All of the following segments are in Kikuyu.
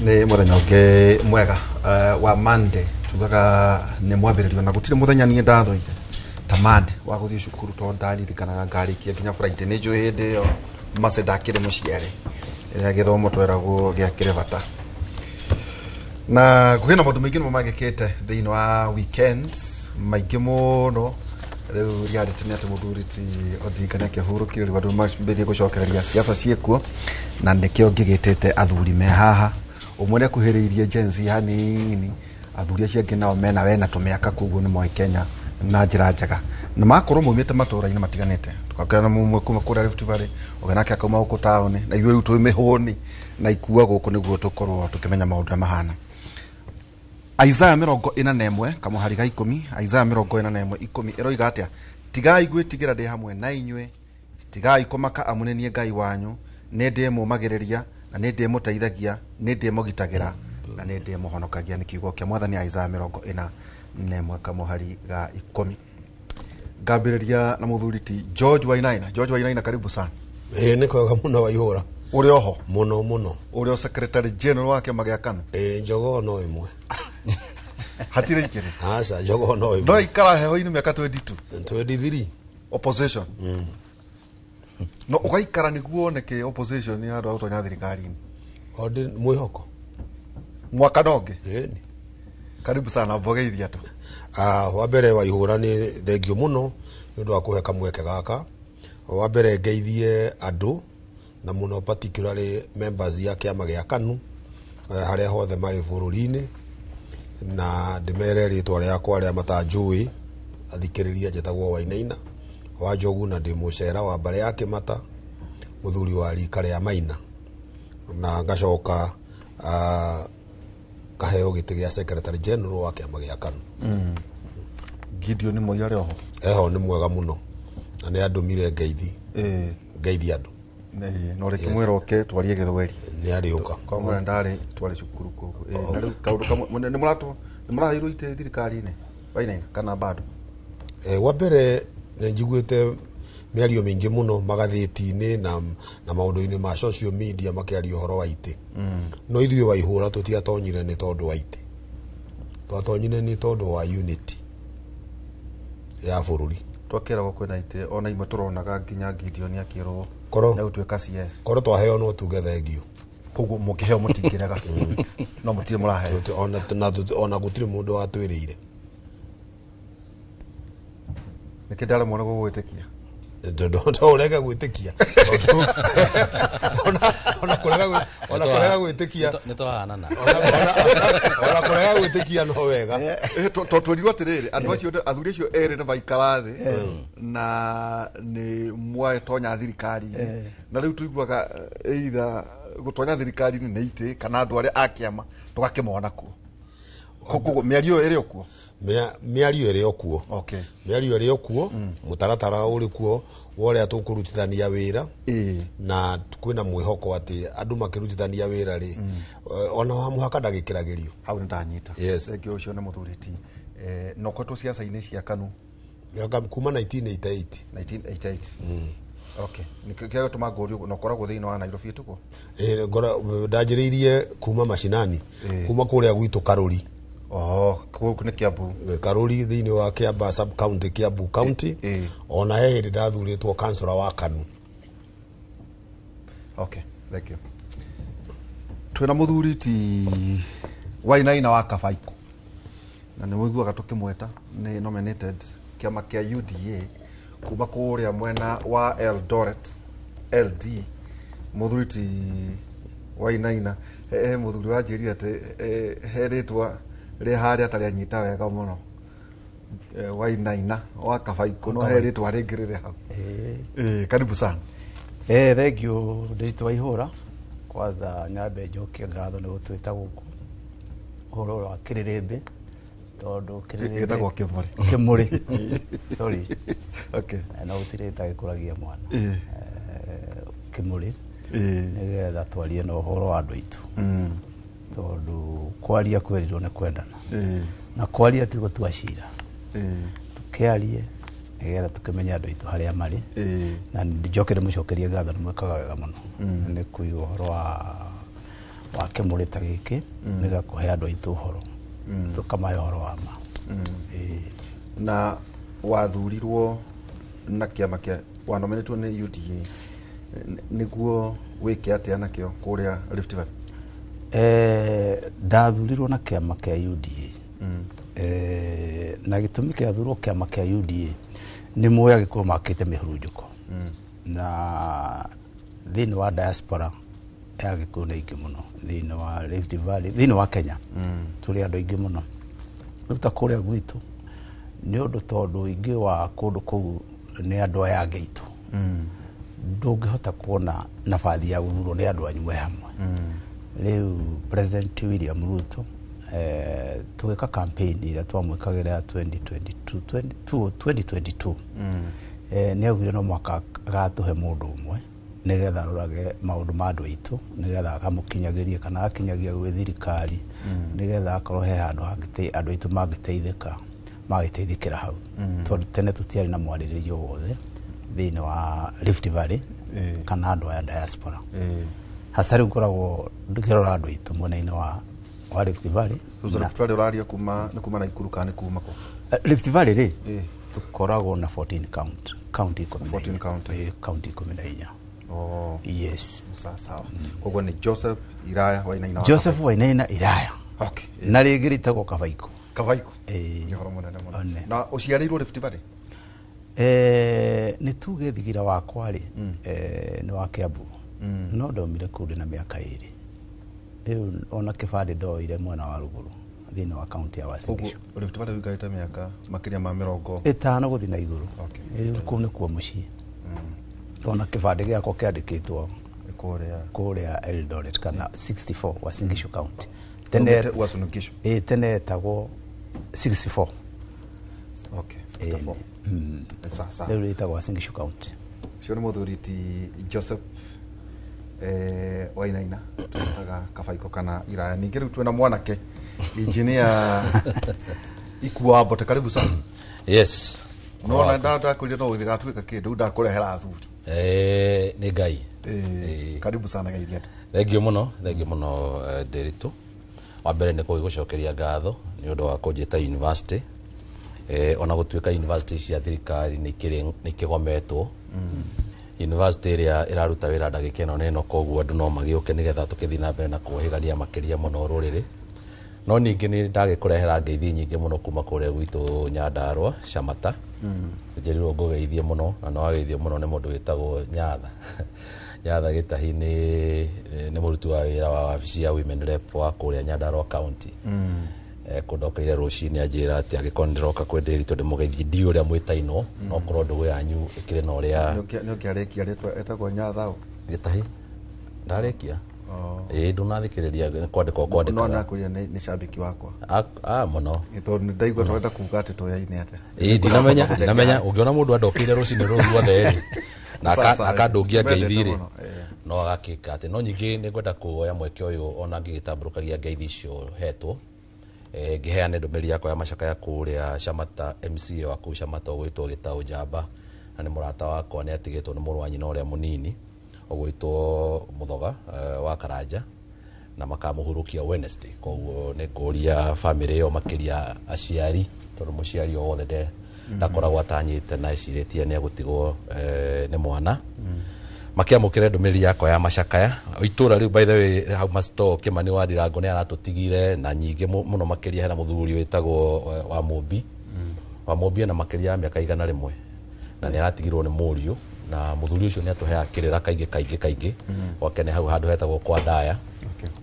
Nĩ mũthenya ũngĩ mwega wa Monday, tugaga nĩ mwambĩrĩrio, na gũtirĩ mũthenya niĩ ndathũire ta Monday wa gũthiĩ cukuru, tondũ ndaririkanaga ngarĩkia nginya Friday. Nĩ njũĩ hĩndĩ ĩyo mace ndakĩrĩ mũciare, rĩrĩa gĩthomo tweragwo gĩakĩrĩ bata, na kwĩna maũndũ maingĩ nĩmo magĩkĩte thĩinĩ wa weekends maingĩ mũno. Rĩu reality nĩ atĩ mũthuri ti Odinga nĩ akĩhurũkire. Rĩu andũ mambĩrĩrie gũcokereria siasa ciĩkuo, na nĩkĩo ngĩgĩtĩte athuri me haha. Ũmwe nĩ akuhĩrĩirie Gen Z hanini, athuri acio angĩ nao mena wena tũmĩaka, koguo nĩ moĩ Kenya na njĩra njega, na makorwo maumĩte matũra-inĩ matiganĩte. Tũgakĩona mũmwe kuma kũrĩa Rift Valley, ũngĩ nake akauma gũkũ taũni, na ithuĩ rĩu twĩ mĩhũni na ikua gũkũ nĩguo tũkorwo tũkĩmenya maũndũ ũrĩa mahana. Isaya 41 kamũhari ga 10, Isaya 41:10 ĩroiga atĩa? "Tigai gwĩtigĩra, ndĩ hamwe na inyuĩ; tigai kũmaka, amu nĩ niĩ Ngai wanyu. Nĩ ndĩmũmagĩrĩria na nĩ ndĩmũteithagia, nĩ ndĩmũgitagĩra na nĩ ndĩmũhonokagia." Nĩ kiugo kĩa Mwathani, Isaya 41 kamũhari ga 10. Ngambĩrĩria na mũthuri ti George Wainaina. George Wainaina, karibu sana. Ĩĩ, nĩ kwega mũno, Waihũra. Ũrĩ oho? Mũno mũno. Ũrĩ o secretary general wa kĩama gĩa KANU? Ĩĩ, njogoo no ĩmwe. Hatirĩ ikĩrĩ? Aca, njogoo no no ĩmwe. Ikara heho-inĩ mĩaka 22. 23. Opposition no ũgaikara nĩguo wone kĩ opposition nĩ handũ ha gũtonya thirikari-inĩ. O ndĩ mwĩhoko. Mwaka na ũngĩ. Ĩni. Karibu sana, mbogeithia andũ. Ah, wa mbere, Waihũra, nĩ thengio mũno nĩ ũndũ wa kũhe kamweke gaka. Wa mbere ngeithie andũ, na mũno particularly members ya kĩama gĩa KANU harĩa hothe marĩ bũrũri-inĩ, na ndĩmere rĩtwa rĩakwa arĩa matanjũĩ, athikĩrĩria, njĩtagwo Wainaina wa Njogu, na ndĩ mũcera wa mbarĩ ya Kĩmata, mũthuri wa rika rĩa Maina, na ngacoka kaheo gĩtĩ gĩa secretary general wa kĩama gĩa KANU. Gideon Moi arĩ oho? Eho, nĩ mwega mũno, na nĩ andũmire ngeithi ngeithi andũ. No rĩkĩmwĩra oke twarie gĩthweri. Nĩ arĩũka. Kwa mwĩra ndarĩ twarĩ cukuru kũu. Na rĩu kaũndũ kamwe, nĩ mũratwo, nĩ mũraheirwo itĩ thirikari-inĩ, Wainaina, kana bado? Wa mbere nĩ njiguĩte mĩario mĩingĩ mũno magathĩti-inĩ na maũndũ-inĩ ma social media makĩaria ũhoro wa itĩ, no ithuĩ, Waihũra, tũtiatonyire nĩ tondũ wa itĩ. Twatonyire nĩ tondũ wa unity ya bũrũri. Twakĩragwo kwĩna itĩ ona imwe, tũronaga nginya Gideon akĩrwo Korwo nĩ gũtuĩka CS. Korwo twaheo no tuge thengio. Koguo mũngĩheo mũtingĩrega, no mũtirĩ mũraheo? Ona gũtirĩ mũndũ watwĩrĩire. Nĩkĩ ndaremwo nĩ gũgwĩtĩkia? Tondũ to ũrege gwĩtĩkia. Tondũ ona kũrega gwĩtĩkia Nĩ twahanana. Ona kũrega gwĩtĩkia no wega. To twerirwo atĩrĩrĩ, andũ acio, athuri acio erĩ nĩ maikara thĩ na nĩ mwatonya thirikari-inĩ, na rĩu tũiguaga either gũtonya thirikari-inĩ nĩ itĩ kana andũ arĩa a kĩama tũgakĩmona kuo. Koguo mĩario ĩyo ĩrĩ o kuo? Mĩario ĩrĩ o kuo. Mĩario ĩrĩ o kuo, mũtaratara ũrĩ kuo wa ũrĩa tũkũrutithania wĩra, na kwĩna mwĩhoko atĩ andũ makĩrutithania wĩra rĩ, ona wa mũhaka ndagĩkĩragĩrio. Hau nĩ ndanyita. Thengiũ. Ũcio nĩ mũthuri ti na ũkoretwo ciaca-inĩ cia KANU? Mĩaka kuma 1988. 1988, okay. Nĩkĩo gĩatũma ngũrie ũguo, na ũkoragwo thĩinĩ wa Nairobi ĩtũguo? Ndanjĩrĩirie kuma mashinani, kuma kũrĩa gwitũ Karũri. Oh, kũu nĩ Kiambu. Karũri, thĩinĩ wa Kiamba sub county, Kiambu County. Ona he hĩndĩ ndathurĩtwo kansũra wa KANU. Okay, thank you. Twĩna mũthuri ti Wainaina wa Kabaikũ, na nĩ mũiguaga tũkĩmweta, nĩ nominated kĩama kĩa UDA kuma kũrĩa mwena wa Eldoret LD. Mũthuri ti Wainaina, he mũthuri ũranjĩrire atĩ he rĩtwa rĩ harĩa atarĩ anyita wega mũno. Wainaina wa Kabaikũ, no he rĩtwa rĩngĩ rĩrĩ hau. Karibu sana. Thank you, Ndiritu Waihũra. Kwanza nyambe njokie ngatho nĩ gũtwĩta gũkũ ũhoro wa kĩrĩrĩmbĩ, tondũ kĩrĩrĩmbĩ Gĩtagwo kĩmũrĩ. Kĩmũrĩ, sorry. No gũtirĩ ĩtagĩkũragia mwana. Kĩmũrĩ, nĩgetha twarie na ũhoro wa andũ aitũ, tondũ kwaria kwerirwo nĩ kwendana, na kwaria ti gũtua cira. Tũkĩarie nĩgetha tũkĩmenye andũ aitũ harĩa marĩ. Na njoke ndĩmũcokerie ngatho, nĩ mwĩkaga wega mũno nĩ kũiga ũhoro wa wa kĩmũrĩ ta gĩkĩ nĩgetha kũhe andũ aitũ ũhoro, tũkamahe ũhoro wa ma. Na wathurirwo na kĩama kĩa wanominĩtwo nĩ UDA nĩguo wĩke atĩa nakĩo kũrĩa Rift Valley? Ndathurirwo na kĩama kĩa UDA. Na gĩtũmi kĩa thurwo kĩama kĩa UDA nĩ moĩ agĩkorwo makĩte mĩhurunjũko na thĩinĩ wa diaspora ya Gĩkũyũ nĩ aingĩ mũno thĩinĩ wa Rift Valley, thĩinĩ wa Kenya tũrĩ andũ aingĩ mũno. Rĩu ta kũrĩa gwitũ nĩ ũndũ tondũ ũingĩ wa kũndũ kũu nĩ andũ aya angĩ aitũ, ndũngĩhota kuona nabathi ya gũthurwo nĩ andũ anyu me hamwe. Rĩu President William Ruto, tũgĩka campaign ĩrĩa twamwĩkagĩra ya 2022 2022, nĩ augire no mwaka agatũhe mũndũ ũmwe nĩgetha arorage maũndũ ma andũ aitũ, nĩgetha akamũkinyagĩria kana agakinyagia gwĩ thirikari, nĩgetha akorwo he handũ andũ aitũ mangĩteithĩka, magĩteithĩkĩra hau, tondũ tene tũtiarĩ na mwarĩrĩrio wothe thĩinĩ wa Rift Valley kana andũ aya diaspora. Hasa rĩu ngoragwo ngĩrora andũ aitũ mwena-inĩ wa Rift Valley. Rift Valley ũraria kuma nĩ kuma Naikuru kana nĩ kuma kũ? Rift Valley rĩ, tũkoragwo na 14 county 14. 14 counties. County 14. Oh. Yes. Sawa sawa. Koguo nĩ Joseph Iraya Wainaina. Joseph Wainaina Iraya. Okay. Na rĩngĩ rĩtagwo Kabaiko. Kabaiko. Ĩĩ. Nĩ ũhoro mũnene mũno. One. Na ũciarĩirwo Rift Valley? Nĩ tuge thigira wakwa rĩ, nĩ wa Kiambu, no ndaumire kũu ndĩ na mĩaka 2. Rĩu ona kĩbandĩ ndoire mwena wa rũgũrũ thĩinĩ wa kaunti ya Uasin Koguo Gishu. Rift Valley ũikarĩte mĩaka makĩria ma mĩrongo 50 gũthiĩ na igũrũ. Okay. Rĩu kũu nĩkuo mũciĩ. Ona kĩbandĩ gĩakwa kĩandĩkĩtwo kũrĩa kũrĩa Eldoret kana 64 Uasin Gishu County tene. Umĩte Uasin Gishu? Ĩĩ, tene etagwo 64. Okay, 64. Sawa sawa. Rĩu rĩtagwo Uasin Gishu County. Ũcio nĩ mũthuri ti Joseph Wainaina, twĩtaga Kabaiko kana Iraya. Ningĩ rĩu twĩna mwanake engineer Ikua Mbote, karibu sana. Yes. Nona ndakwĩrire no gĩgatuĩka kĩndũ, ndakũrehera athuri. Nĩ Ngai. Karibu sana, geithia andũ. Thengio mũno, thengio mũno, Ndĩritũ. Wa mbere nĩ gũgĩgũcokeria ngatho nĩ ũndũ wa kũnjĩta university. Ona gũtuĩka university cia thirikari nĩ ikĩgometwo, university ĩrĩa ĩraruta wĩra ndagĩka ĩno nĩ ĩno, koguo andũ no magĩũke nĩgetha tũkĩthiĩ na mbere na kũhĩgania makĩria mũno rũrĩrĩ. No ningĩ nĩ ndagĩkũrehera ngeithi nyingĩ mũno kuma kũrĩa gwitũ Nyandarũa Camata. Njĩrirwo ngũgeithie mũno na nĩ wageithio mũno nĩ mũndũ wĩtagwo Nyatha. Nyatha Gĩtahi nĩ mũruti wa wĩra wa wabici ya Women Rep wa kũrĩa Nyandarũa County. Kũndokeire rũcinĩ anjĩra atĩ angĩkorwo nĩ ndĩroka kwĩ Ndĩritũ ndĩmũgeithie, ndiũĩ ũrĩa mwĩtainwo, no korwo ndũgũ yanyu ĩkĩrĩ na ũrĩa. Nĩ ũkĩarĩkia rĩtwa etagwo Nyathaũ? Gĩtahi ndarĩkia. Oh. Ĩĩ, ndũnathikĩrĩria nĩ kwandĩkwo No kwandĩkaga. nakwĩrire nĩ shabiki wakwa. Ah, mũno. Nĩ tondũ nĩ ndaigua tũrenda kuga atĩ tũyaine atĩa. Ĩĩ, ndinamenya ũngĩona mũndũ andokeire rũcinĩ rũu ruothe rĩ na Sawa, sawa. akandũngia Mendete ngeithi rĩ mũno, ĩĩ. no agakĩka atĩ no nyingĩ nĩ ngwenda kuoya mweke ũyũ ona ngĩgĩtambũrũkagia ngeithi icio hetwo, ngĩheane ndũmĩrĩri yakwa ya macakaya kũrĩa Camata, MCA wa kũu Camata ũgwĩtwo Gĩtaũ Njamba, na nĩ mũrata wakwa, nĩ atigĩtwo nĩ mũrũ wa nyina ũrĩa mũnini ũgwĩtwo Mũthoga wa Karanja, na makamũhurũkia Wednesday. Koguo nĩ ngũria family ĩyo, makĩria aciari, tondũ mũciari o wothe ndakoragwo atanyĩte na ecirĩtie nĩ egũtigwo nĩ mwana, makiamũkĩre ndũmĩrĩri yakwa ya macakaya. Itũra rĩu, by the way, hau masto Kĩmani wa Ndirango nĩ aratũtigire, na nyingĩ mũno makĩria hena mũthuri wĩtagwo wa Mũmbi. Wa Mũmbi ena makĩria ya mĩaka 100 na nĩ aratigirwo nĩ mũriũ, na mũthuri ũcio nĩ atũheaga kĩrĩra kaingĩ kaingĩ kaingĩ gwake nĩ hau handũ hetagwo kwa Ndaya.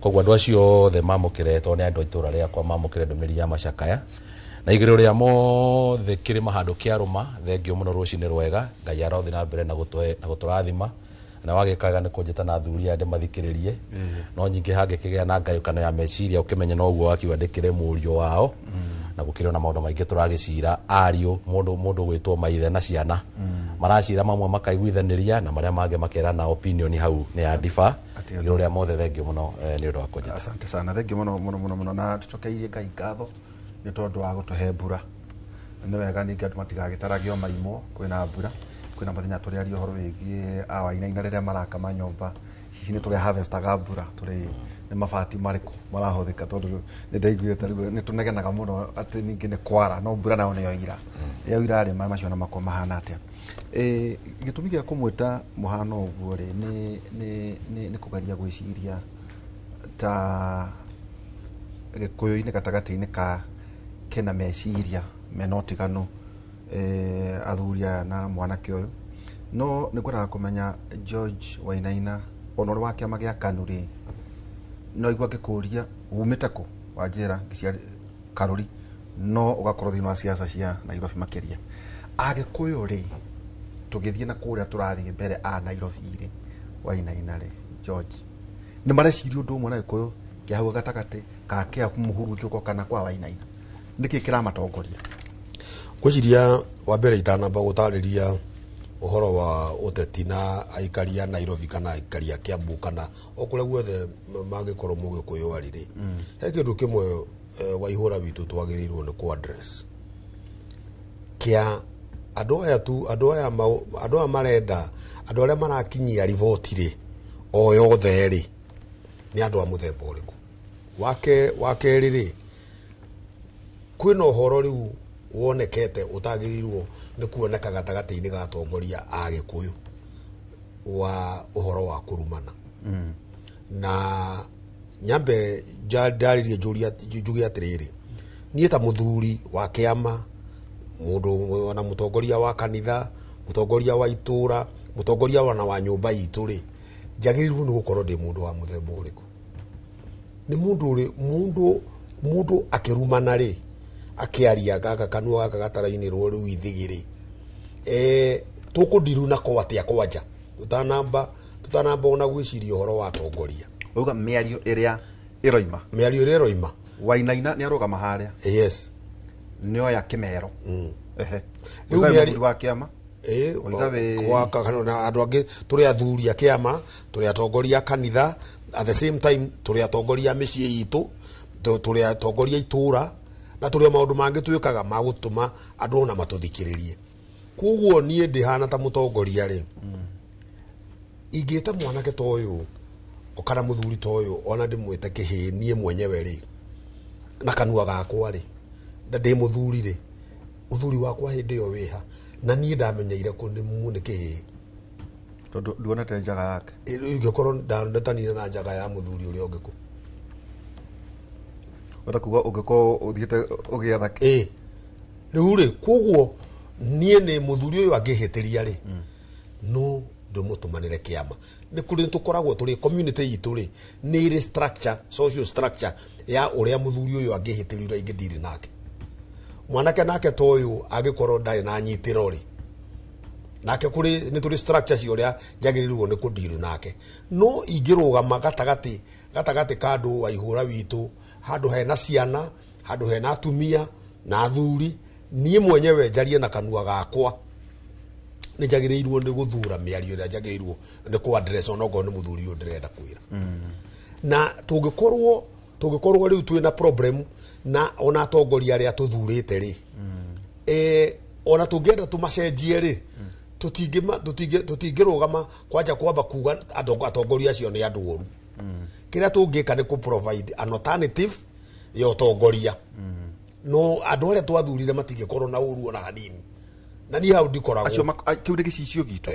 Koguo andũ acio othe mamũkĩre, tondũ nĩ andũ a itũra rĩakwa, mamũkĩre ndũmĩrĩri ya macakaya na igĩrĩ rĩa mothe kĩrĩma handũ kĩarũma. Thengio mũno, rũcinĩ rwega. Ngai arothiĩ na mbere na na gũtũrathima na wagĩkaga nĩ kũnjĩta na athuri aya ndĩmathikĩrĩrie, no nyingĩ hangĩkĩgĩa na ngayũkano ya meciria ũkĩmenye noguo wakiuga ndĩkĩrĩ mũriũ wao, na gũkĩrĩ ona maũndũ maingĩ tũragĩcira ariũ mũndũ gwĩtwo maithe na ciana maracira, mamwe makaiguithanĩria na marĩa mangĩ makerana opinion hau nĩ ya ndiba. Igũrũ rĩa mothe, thengio mũno nĩ ũndũ wa kũnjĩta. Asante sana, thengio mũno mũno mũno mũno, na tũcokeirie Ngai ngatho nĩ tondũ wa gũtũhe mbura. Nĩ wega ningĩ andũ matigagĩtaragio maimwo, kwĩna mbura, kwĩna mũthenya tũrĩaria ũhoro wĩgiĩ awainaina rĩrĩa marakama nyũmba, hihi nĩ tũrĩa harvestaga mbura tũrĩ Nĩ mabati marĩkũ marahũthĩka? Tondũ nĩ ndaiguĩte rĩu nĩ tũnegenaga mũno atĩ ningĩ nĩ kwara, no mbura nayo nĩyo ira yoira rĩ, maĩ macio namakorwo mahana atĩa? Gĩtũmi gĩa kũmwĩta mũhano ũguo rĩ, nĩ kũgeria gwĩciria ta gĩkũyũ-inĩ gatagatĩ-inĩ ka kena meciria mena ũtiganu, athuri aya na mwanake ũyũ. No nĩ ngwendaga kũmenya George Wainaina, ona ũrĩ wa kĩama gĩa KANU rĩ, no igua ngĩkũria umĩte kũ, wanjĩra ngĩciari Karũri, no ũgakorwo thĩinĩ wa siasa cia Nairobi makĩria. Agĩkũyũ rĩ, tũgĩthiĩ na kũrĩa tũrathiĩ mbere a Nairobi rĩ, Wainaina rĩ, George, nĩ mareciria ũndũ ũmwe na gĩkũyũ kĩa hau gatagatĩ ka kĩa mũhurunjũko kana kwa Wainaina? Nĩkĩ kĩramatongoria? Ngwĩciria wa mbere, itanamba gũtarĩria ũhoro wa ũteti na aikari a Nairobi kana aikari a Kiambu kana o kũrĩa guothe mangĩkorwo mũgĩkũyũ arĩ rĩ, he kĩndũ kĩmwe, Waihũra witũ, twagĩrĩirwo nĩ kũ address kĩa andũ aya tu, andũ aya andũ aya marenda, andũ arĩa marakinyia riboti rĩ, o yothe rĩ, nĩ andũ a mũthemba ũrĩkũ? Wake wa kerĩ rĩ, kwĩna ũhoro rĩu wonekete ũtagĩrĩirwo nĩ kuoneka gatagatĩ-inĩ ga atongoria a Gĩkũyũ, wa ũhoro wa kũrumana. Na nyambe ndarĩrie, njuge atĩrĩrĩ, niĩ ta mũthuri wa kĩama, mũndũ ona mũtongoria wa kanitha, mũtongoria wa itũra, mũtongoria ona wa nyũmba itũ rĩ, njagĩrĩirwo nĩ gũkorwo ndĩ mũndũ wa mũthemba ũrĩkũ? Nĩ mũndũ ũrĩ mũndũ akĩrumana rĩ, akĩaria gaka kanua gaka gatarainĩrwo rĩu ithigi rĩ, tũkũndiru nako atĩa? Kwanja tũtanamba ona gwĩciria ũhoro wa atongoria. Uga mĩario ĩrĩa ĩroima. Mĩario ĩrĩa ĩroima. Wainaina nĩ arũgama harĩa, nĩoya kĩmero. Ehe. Rĩu Ũiga wĩ mĩario- mũthuri wa kĩama. Ũiga Na andũ angĩ tũrĩ athuri a kĩama, tũrĩ atongoria a kanitha, at the same time tũrĩ atongoria a mĩciĩ itũ, tũrĩ atongoria a itũra, na tũrĩ o maũndũ mangĩ twĩkaga ma gũtũma andũ ona matũthikĩrĩrie. Koguo niĩ ndĩhana ta mũtongoria rĩ, ingĩta mwanake ta ũyũ kana mũthuri ta ũyũ, ona ndĩmwĩte kĩhĩĩ, niĩ mwenyewe rĩ, na kanua gakwa rĩ, na ndĩ mũthuri rĩ, ũthuri wakwa hĩndĩ ĩyo wĩha? Na niĩ ndamenyeire kũ nĩ kĩhĩĩ? Tondũ nduonete njaga yake. Ingĩkorwo ndandetanire na njaga ya mũthuri ũrĩa ũngĩ kũ? Wenda kuga ũngĩkorwo ũthiĩte ũgĩetha Ĩ, rĩu rĩ, koguo niĩ nĩ mũthuri ũyũ angĩhĩtĩria rĩ, no ndĩmũtũmanĩre kĩama. Nĩ kũrĩ tũkoragwo tũrĩ community itũ rĩ, nĩ ĩrĩ structure, social structure ya ũrĩa mũthuri ũyũ angĩhĩtĩria ũrĩa ingĩndiri nake. Mwanake nake ta ũyũ angĩkorwo ndarĩ na nyitĩro rĩ, nake kũrĩ nĩ tũrĩ structure cia ũrĩa njagĩrĩirwo nĩ kũndiru nake. No ingĩrũgama gatagatĩ ka andũ wa ihũra witũ, handũ hena ciana, handũ hena atumia na athuri, niĩ mwenyewe njarie na kanua gakwa, nĩ njagĩrĩirwo nĩ gũthura mĩario ĩrĩa njagĩrĩirwo nĩ kũ address, onokorwo nĩ mũthuri ũyũ ndĩrenda kwĩra. Na tũngĩkorwo rĩu twĩna problem na ona atongoria arĩa tũthurĩte rĩ, ona tũngĩenda tũmacenjie rĩ, tũtingĩrũgama kwanja kwamba kuga atongoria acio nĩ andũ oru. Kĩrĩa tũngĩka nĩ kũ provide an alternative ya ũtongoria, no andũ arĩa twathurire matingĩkorwo na ũru ona hanini, na niĩ hau ndikoragwo. Acio kĩu nĩ gĩcicio gitũ.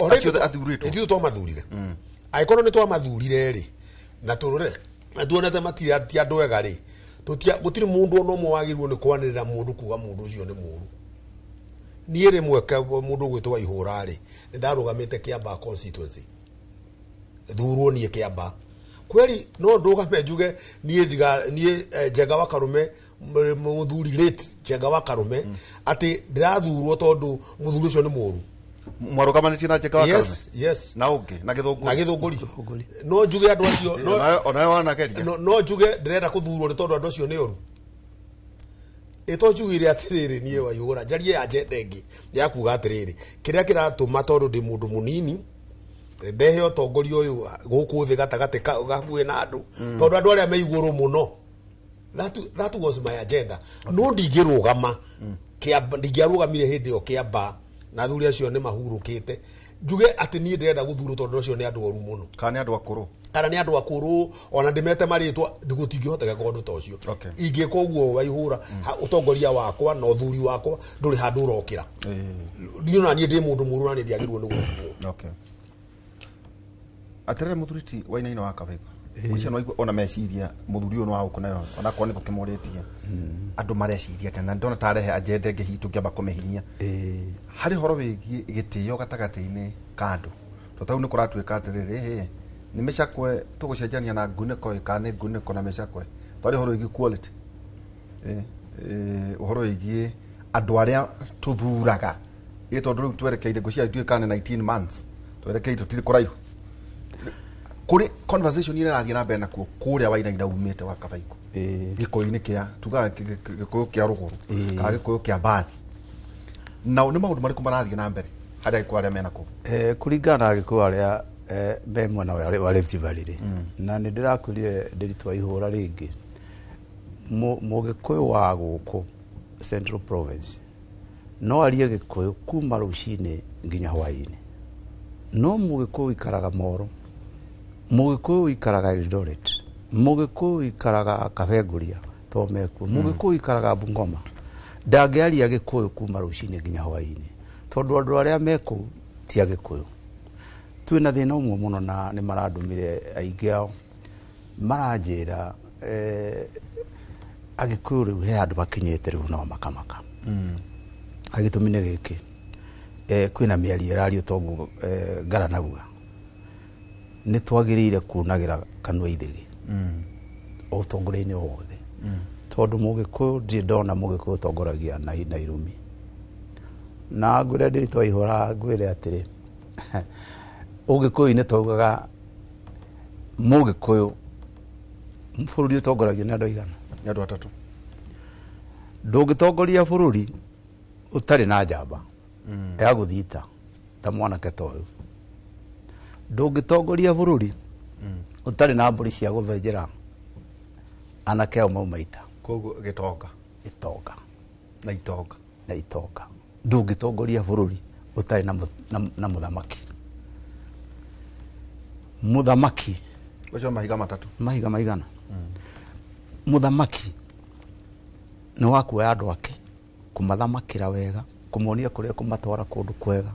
Already Acio athurĩtwo. Ithuĩ twamathurire, angĩkorwo nĩ twamathurire rĩ, na tũrore na tuonete matirĩ ti andũ ega rĩ, gũtirĩ mũndũ ona ũmwe wagĩrĩirwo nĩ kwanĩrĩra mũndũ kuga mũndũ ũcio nĩ mũũru. Niĩ rĩmwe mũndũ ũgwĩtwo Waihũra rĩ, nĩ ndarũgamĩte Kiambaa constituency, thurwo niĩ Kiambaa kweli, no ndũgame njuge niĩ ndiga niĩ, Njenga wa Karume, mũthuri late Njenga wa Karume, atĩ ndĩrathurwo tondũ mũthuri ũcio nĩ mũũru? Mwarũgamanĩtie na Njenga wa Karume? Yes. Na ũngĩ na Gĩthũngũri? Na Gĩthũngũri. No njuge andũ acio no, Onawe wanageria. No njuge ndĩrenda kũthurwo nĩ tondũ andũ acio nĩ oru? Ĩto njugire atĩrĩrĩ, niĩ Waihũra njarie ya njenda ĩngĩ ya kuga atĩrĩrĩ, kĩrĩa kĩratũma, tondũ ndĩ mũndũ mũnini, ndehe ũtongoria ũyũ gũkũ thĩ gatagatĩ hakuhĩ na andũ, tondũ andũ arĩa me igũrũ mũno, that was my agenda. No ndingĩrũgama, ndingĩarũgamire hĩndĩ ĩyo Kĩamba na athuri acio nĩ mahurũkĩte. Njuge atĩ niĩ ndĩrenda gũthurwo tondũ acio nĩ andũ oru mũno. Kana nĩ andũ akũrũ. Kana nĩ andũ akũrũ, ona ndĩmete marĩtwa, gũtingĩhoteka ũndũ ta ũcio. Ingĩka ũguo Waihũra, ũtongoria wakwa na ũthuri wakwa ndũrĩ handũ ũrokĩra. Niĩ ona niĩ ndĩ mũndũ mũũru na nĩ ndiagĩrĩirwo nĩ gũthurwo. Okay. Atirĩrĩ mũthuri ti Wainaina wa Kabaigwa, ũcio no ona meciria mũthuri ũyũ nĩ wa gũkũ nayo onakorwo nĩ gũkĩmũrĩtie andũ mareciria atĩa, na ndona tarehe agenda ĩngĩ hihi tũngĩamba kũmĩhinyia harĩ ũhoro wĩgiĩ gĩtĩo gatagatĩ-inĩ ka andũ, tondũ tau nĩ kũratuĩka atĩrĩrĩ, hĩ nĩ mĩcakwe tũgũcenjania na ngunĩko ĩ, kana nĩ ngunĩko na mĩcakwe. Twarĩ ũhoro wĩgiĩ quality, ũhoro wĩgiĩ andũ arĩa tũthuraga, ĩ tondũ rĩu twerekeire ngwĩciria ithuĩ kana nĩ 19 months twerekeire, tũtirĩ kũraihu kũrĩ conversation ĩrĩa ĩrathiĩ na mbere nakuo kũrĩa Wainaina umĩte wa Kabaikũ, gĩkũyũ-inĩ kĩa tugaga gĩkũyũ kĩa rũgũrũ kana gĩkũyũ kĩa mbathi, nao nĩ maũndũ marĩkũ marathiĩ na mbere harĩa agĩkũyũ arĩa mena kũu? Kũringana na agĩkũyũ arĩa me mwena wa Rift Valley rĩ, na nĩ ndĩrakwĩrire ndĩritũ wa ihũra rĩngĩ, mũgĩkũyũ wa gũkũ Central Province no arie gĩkũyũ kuma rũcinĩ nginya hwaĩ-inĩ, no mũgĩkũyũ ũikaraga Moro, mũgĩkũyũ ũikaraga Eldoret, mũgĩkũyũ ũikaraga Kabenguria to mekuo, mũgĩkũyũ ũikaraga Bungoma ndangĩaria gĩkũyũ kuma rũcinĩ nginya hwaĩ-inĩ, tondũ andũ arĩa me kũu ti agĩkũyũ. Twĩna thĩna ũmwe mũno na nĩ marandũmire aingĩ ao maranjĩra agĩkũyũ rĩu he handũ makinyĩte rĩu no makamaka. Agĩtũmi nĩ gĩkĩ, kwĩna mĩario ĩrario toguo ngaranagua, nĩ twagĩrĩire kunagĩra kanua ithĩgĩ ũtongoria-inĩ o wothe, tondũ mũgĩkũyũ ndirĩ ndona mũgĩkũyũ ũtongoragia na irumi. Na ngwĩre ndĩritwa ihũra, ngwĩre atĩrĩ, ũgĩkũyũ-inĩ twaugaga mũgĩkũyũ bũrũri ũtongoragio nĩ andũ aigana? Nĩ andũ atatũ. Ndũngĩtongoria bũrũri ũtarĩ na njamba ya gũthiĩ ita ta mwanake ta ũyũ. Ndũngĩtongoria bũrũri ũtarĩ na mbũri cia gũthĩnjĩra anake ao mauma ita. Koguo gĩtonga. Gĩtonga. Na itonga. Na itonga. Ndũngĩtongoria bũrũri ũtarĩ na mũthamaki. Mũthamaki. Ũcio mahiga matatũ. Mahiga maigana. Mũthamaki nĩ wa kuoya andũ ake, kũmathamakĩra wega, kũmonia kũrĩa kũmatwara kũndũ kwega,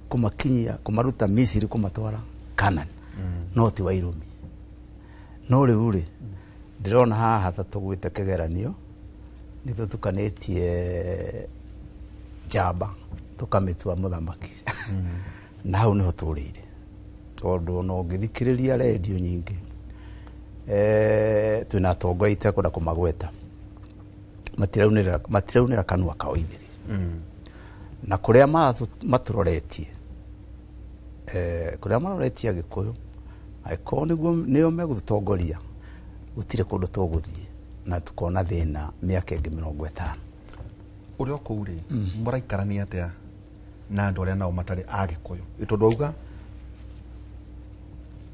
kũmakinyia, kũmaruta Misiri kũmatwara Canaan. No ti wa irumi. No rĩu rĩ, ndĩrona haha ta tũgwĩte kĩgeranio, nĩ tũtukanĩtie njamba tũkamĩtua mũthamaki. Na hau nĩho tũrĩire, tondũ ona ũngĩthikĩrĩria redio nyingĩ, twĩna atongoria itekwenda kũmagweta, matiraunĩra kanua kao itheri. Na kũrĩa matũroretie, kũrĩa maroretie Agĩkũyũ, angĩkorwo nĩguo nĩo megũtũtongoria, gũtirĩ kũndũ tũgũthiĩ na tũkona thĩna mĩaka ĩngĩ 50. Ũrĩa kũu rĩ, mũraikarania atĩa na andũ arĩa nao matarĩ Agĩkũyũ? Ĩ tondũ auga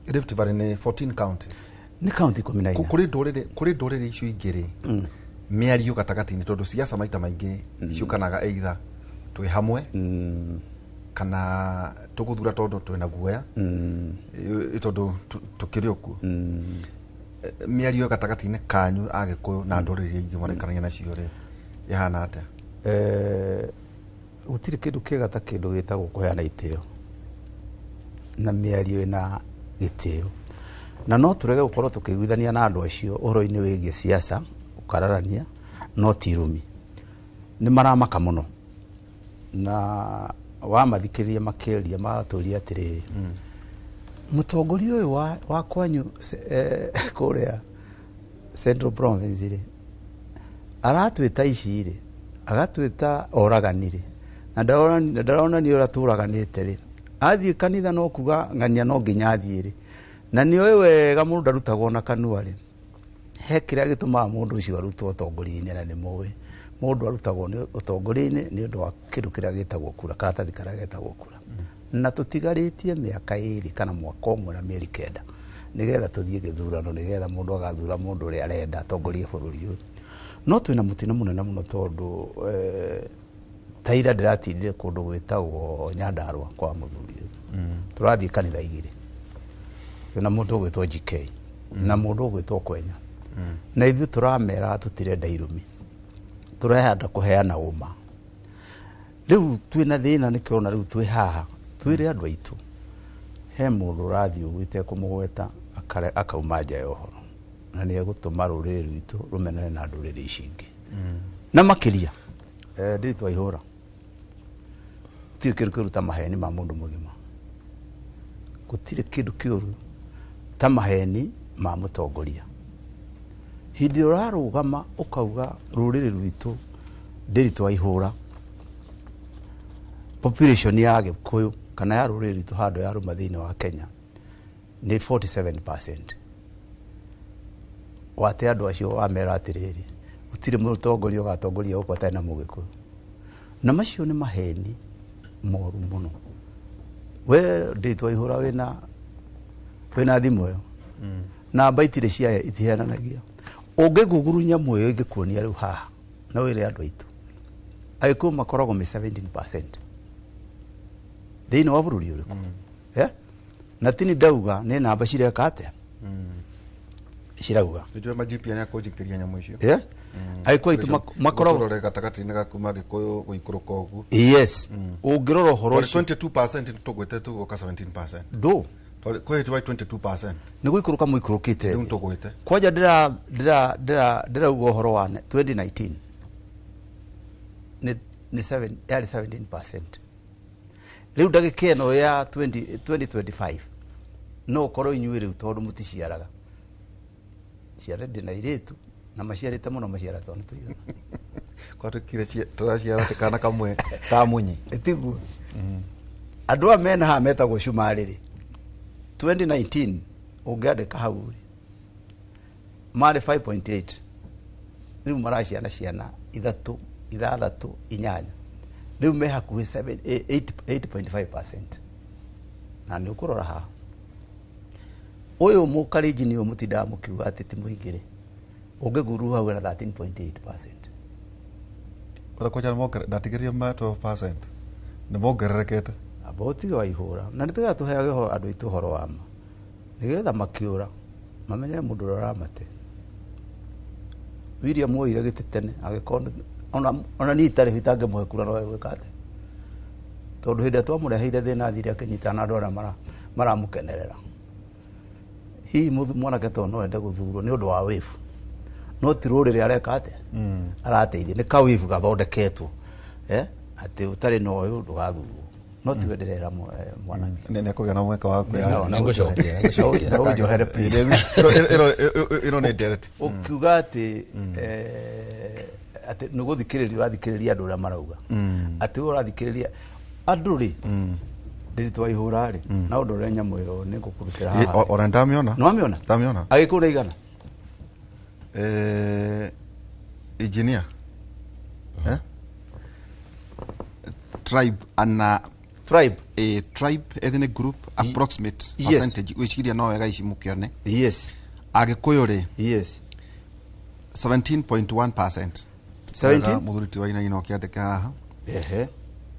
Rift Valley nĩ 14 counties. Nĩ county 14. Kũrĩ ndũrĩrĩ icio ingĩ rĩ, mĩario gatagatĩ-inĩ, tondũ siasa maita maingĩ ciũkanaga either twĩ hamwe kana tũgũthura tondũ twĩna guoya, tondũ tũkĩrĩ o kuo. Mĩario gatagatĩ-inĩ kanyu Agĩkũyũ na ndũrĩrĩ iria ingĩ mũraikarania nacio rĩ, ĩhana atĩa? Gũtirĩ kĩndũ kĩega ta kĩndũ gĩtagwo kũheana itĩo na mĩario ĩna gĩtĩo, na no tũrege gũkorwo tũkĩiguithania na andũ acio ũhoro-inĩ wĩgiĩ siasa, gũkararania, no ti irumi. Nĩ maramaka mũno, na wamathikĩrĩria makĩria magatũria atĩrĩrĩ, mũtongoria ũyũ wa kwanyu kũrĩa Central Province rĩ, aratwĩta ici rĩ, agatwĩta oragani rĩ, na ndaronania ũrĩa tũraganĩte rĩ, athiĩ kanitha no kuga ng'ania no nginya athiĩ rĩ, na nĩoĩ wega mũndũ ndarutagwo na kanua rĩ, he kĩrĩa gĩtũmaga mũndũ ũcio arutwo ũtongoria-inĩ, na nĩ mũĩ mũndũ arutagwo nĩ ũtongoria-inĩ nĩ ũndũ wa kĩndũ kĩrĩa gĩtagwo kura, karatathi karĩa getagwo kura. Na tũtigarĩtie mĩaka 2 kana mwaka ũmwe na mĩeri 9 nĩgetha tũthiĩ gĩthurano, nĩgetha mũndũ agathura mũndũ ũrĩa arenda atongorie bũrũri ũyũ. No twĩna mũtino mũnene mũno tondũ ta ira ndĩratindire kũndũ gwĩtagwo Nyandarua kwa mũthuri ũyũ. Tũrathiĩ kanitha igĩrĩ. Twĩna mũndũ ũgwĩtwo GK na mũndũ ũgwĩtwo Kwenya. Na ithuĩ tũramera tũtirenda irumi. Tũrehanda kũheana ũma. Rĩu twĩna thĩna nĩkĩo ona rĩu twĩ haha twĩre andũ aitũ he mũndũ ũrathiĩ ũguo itekũmũgweta akauma nja ya ũhoro na nĩ egũtũma rũrĩrĩ rwitũ rũmenane na ndũrĩrĩ ici ingĩ na makĩria Ndiritu wa Ihũra gũtirĩ kĩndũ kĩũru ta maheni ma mũndũ mũgima, gũtirĩ kĩndũ kĩũru ta maheni ma mũtongoria. Hĩndĩ ĩrĩa ũrarũgama ũkauga rũrĩrĩ rwitũ Ndiritu wa Ihũra population ya Gĩkũyũ kana ya rũrĩrĩ rwitũ handũ yarũma thĩinĩ wa Kenya nĩ 47%. Wate andũ acio wamera atĩrĩrĩ gũtirĩ mũtongoria ũgatongoria gũkũ atarĩ na mũgĩkũyũ, na macio nĩ maheni moru mũno. We Ndiritu wa Ihũra wĩna thimũ ĩyo namba itirĩ cia itiheananagia. Ũngĩguguru nyamũ ĩyo ĩngĩkuonia rĩu haha na wĩre andũ aitũ Agĩkũyũ makoragwo me 17% thĩinĩ wa bũrũri ũrĩkũ? Na tini ndauga nĩ namba cireka atĩa cirauga nĩnjũĩ ma GPN akũnjikĩria nyamũ icio. Agĩkũyũ aitũ makoragwo Tũrore gatagatĩ-inĩ ga kuma Gĩkũyũ gũikũrũka ũguo. Yes, ũngĩrora ũhoro ũcio 22% tũgwĩte tũgoka 17%. Ndũ Kwĩ twai 22% nĩ gũikũrũka mũikũrũkĩte rĩu tũgwĩte kwanja ndĩrauga ũhoro wa 2019 nĩ 7 yarĩ 17%. Rĩu ndagĩka ĩno ya 2025 no ũkorwo inyuĩ rĩu tondũ mũticiaraga ciana ndĩ na irĩtu na maciarĩte mũno maciara twana tũigana kwatũkire tũraciara atĩ kana kamwe ka munyi tiguo andũ aya mena haha metagwo cumarĩ rĩ 2019 ũngĩandĩka hau rĩ marĩ 5.8 rĩu maraciana ciana ithatũ ithathatũ inyanya rĩu me hakuhĩ 8.5% na nĩ ũkũrora haha ũyũ mũkarenjini ũyũ mũtindaga mũkiuga atĩ ti mũingĩ rĩ ũngĩguru hau ena 13.8%. Ora kwanja ndatigĩrĩria ma 12% nĩ mongererekete. Amba ũtige wa Ihũra na nĩ tũgeetha tũheage andũ aitũ ũhoro wa ma nĩgetha makĩũra mamenye mũndũ ũrĩa ũramate. William oire gĩtĩ tene agĩkorwo ona niĩ itarĩ ho itangĩmũhe kura no egwĩka atĩa tondũ hĩndĩ ĩrĩa twamũreheire thĩna athire akĩnyitana na andũ arĩa maramũkenerera. Hihi mwanake to no ende gũthurwo nĩ ũndũ wa wĩbu no ti rũrĩrĩ areka atĩa arateithia nĩ kawĩbu gathondeketwo atĩ ũtarĩ na ũyũ ndũgathurwo no tiwe ndĩrera mwanake nĩ ekũgĩa na mweke wa kwĩyaria. Nĩngũcokia. Na ũnjohere please. Ĩno nĩ ndereti ũkiuga atĩ atĩ nĩ gũthikĩrĩria ũrathikĩrĩria andũ ũrĩa marauga atĩ we ũrathikĩrĩria andũ rĩ Ndiritu wa Ihũra rĩ na ũndũ ũrĩa nyamũ ĩyo nĩ ngũkũrutĩra haha. Ona ndamĩona Nĩwamĩona? Ndamĩona. Agĩkũyũ nĩ igana? Engineer tribe ana tribe a tribe ethnic group approximate percentage gwĩciria no wega ici mũkĩone. Yes. Agĩkũyũ rĩ Yes. 17.1%. 17? Mũthuri ti wa Inaina ũkĩandĩka haha. Ehe.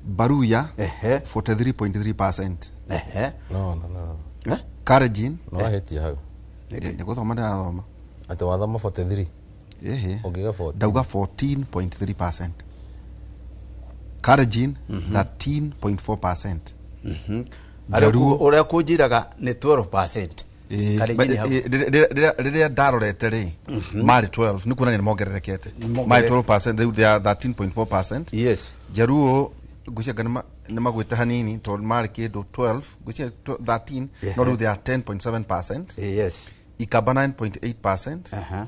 Baruya Ehe. 43.3%. Ehe. No no no. Eh? Kalenjin No wahĩtia hau. Nĩ gũthoma ndĩrathoma. Atĩ wathoma 43. Ehe. Ũngĩga 40. Ndauga 14.3%. Kalenjin 13.4%. Jaluo Ũrĩa kũnjĩraga nĩ 12%. Kalenjin hau. Rĩrĩa ndarorete rĩ marĩ 12 nĩ kuonania nĩ mongererekete marĩ 12% rĩu they are 13.4%. Yes. Jaluo ngwĩciria nĩ magwĩte hanini tondũ marĩ kĩndũ 12 ngwĩciria 13 no rĩu they are 10.7%. Yes. Ikamba 9.8%. Aha.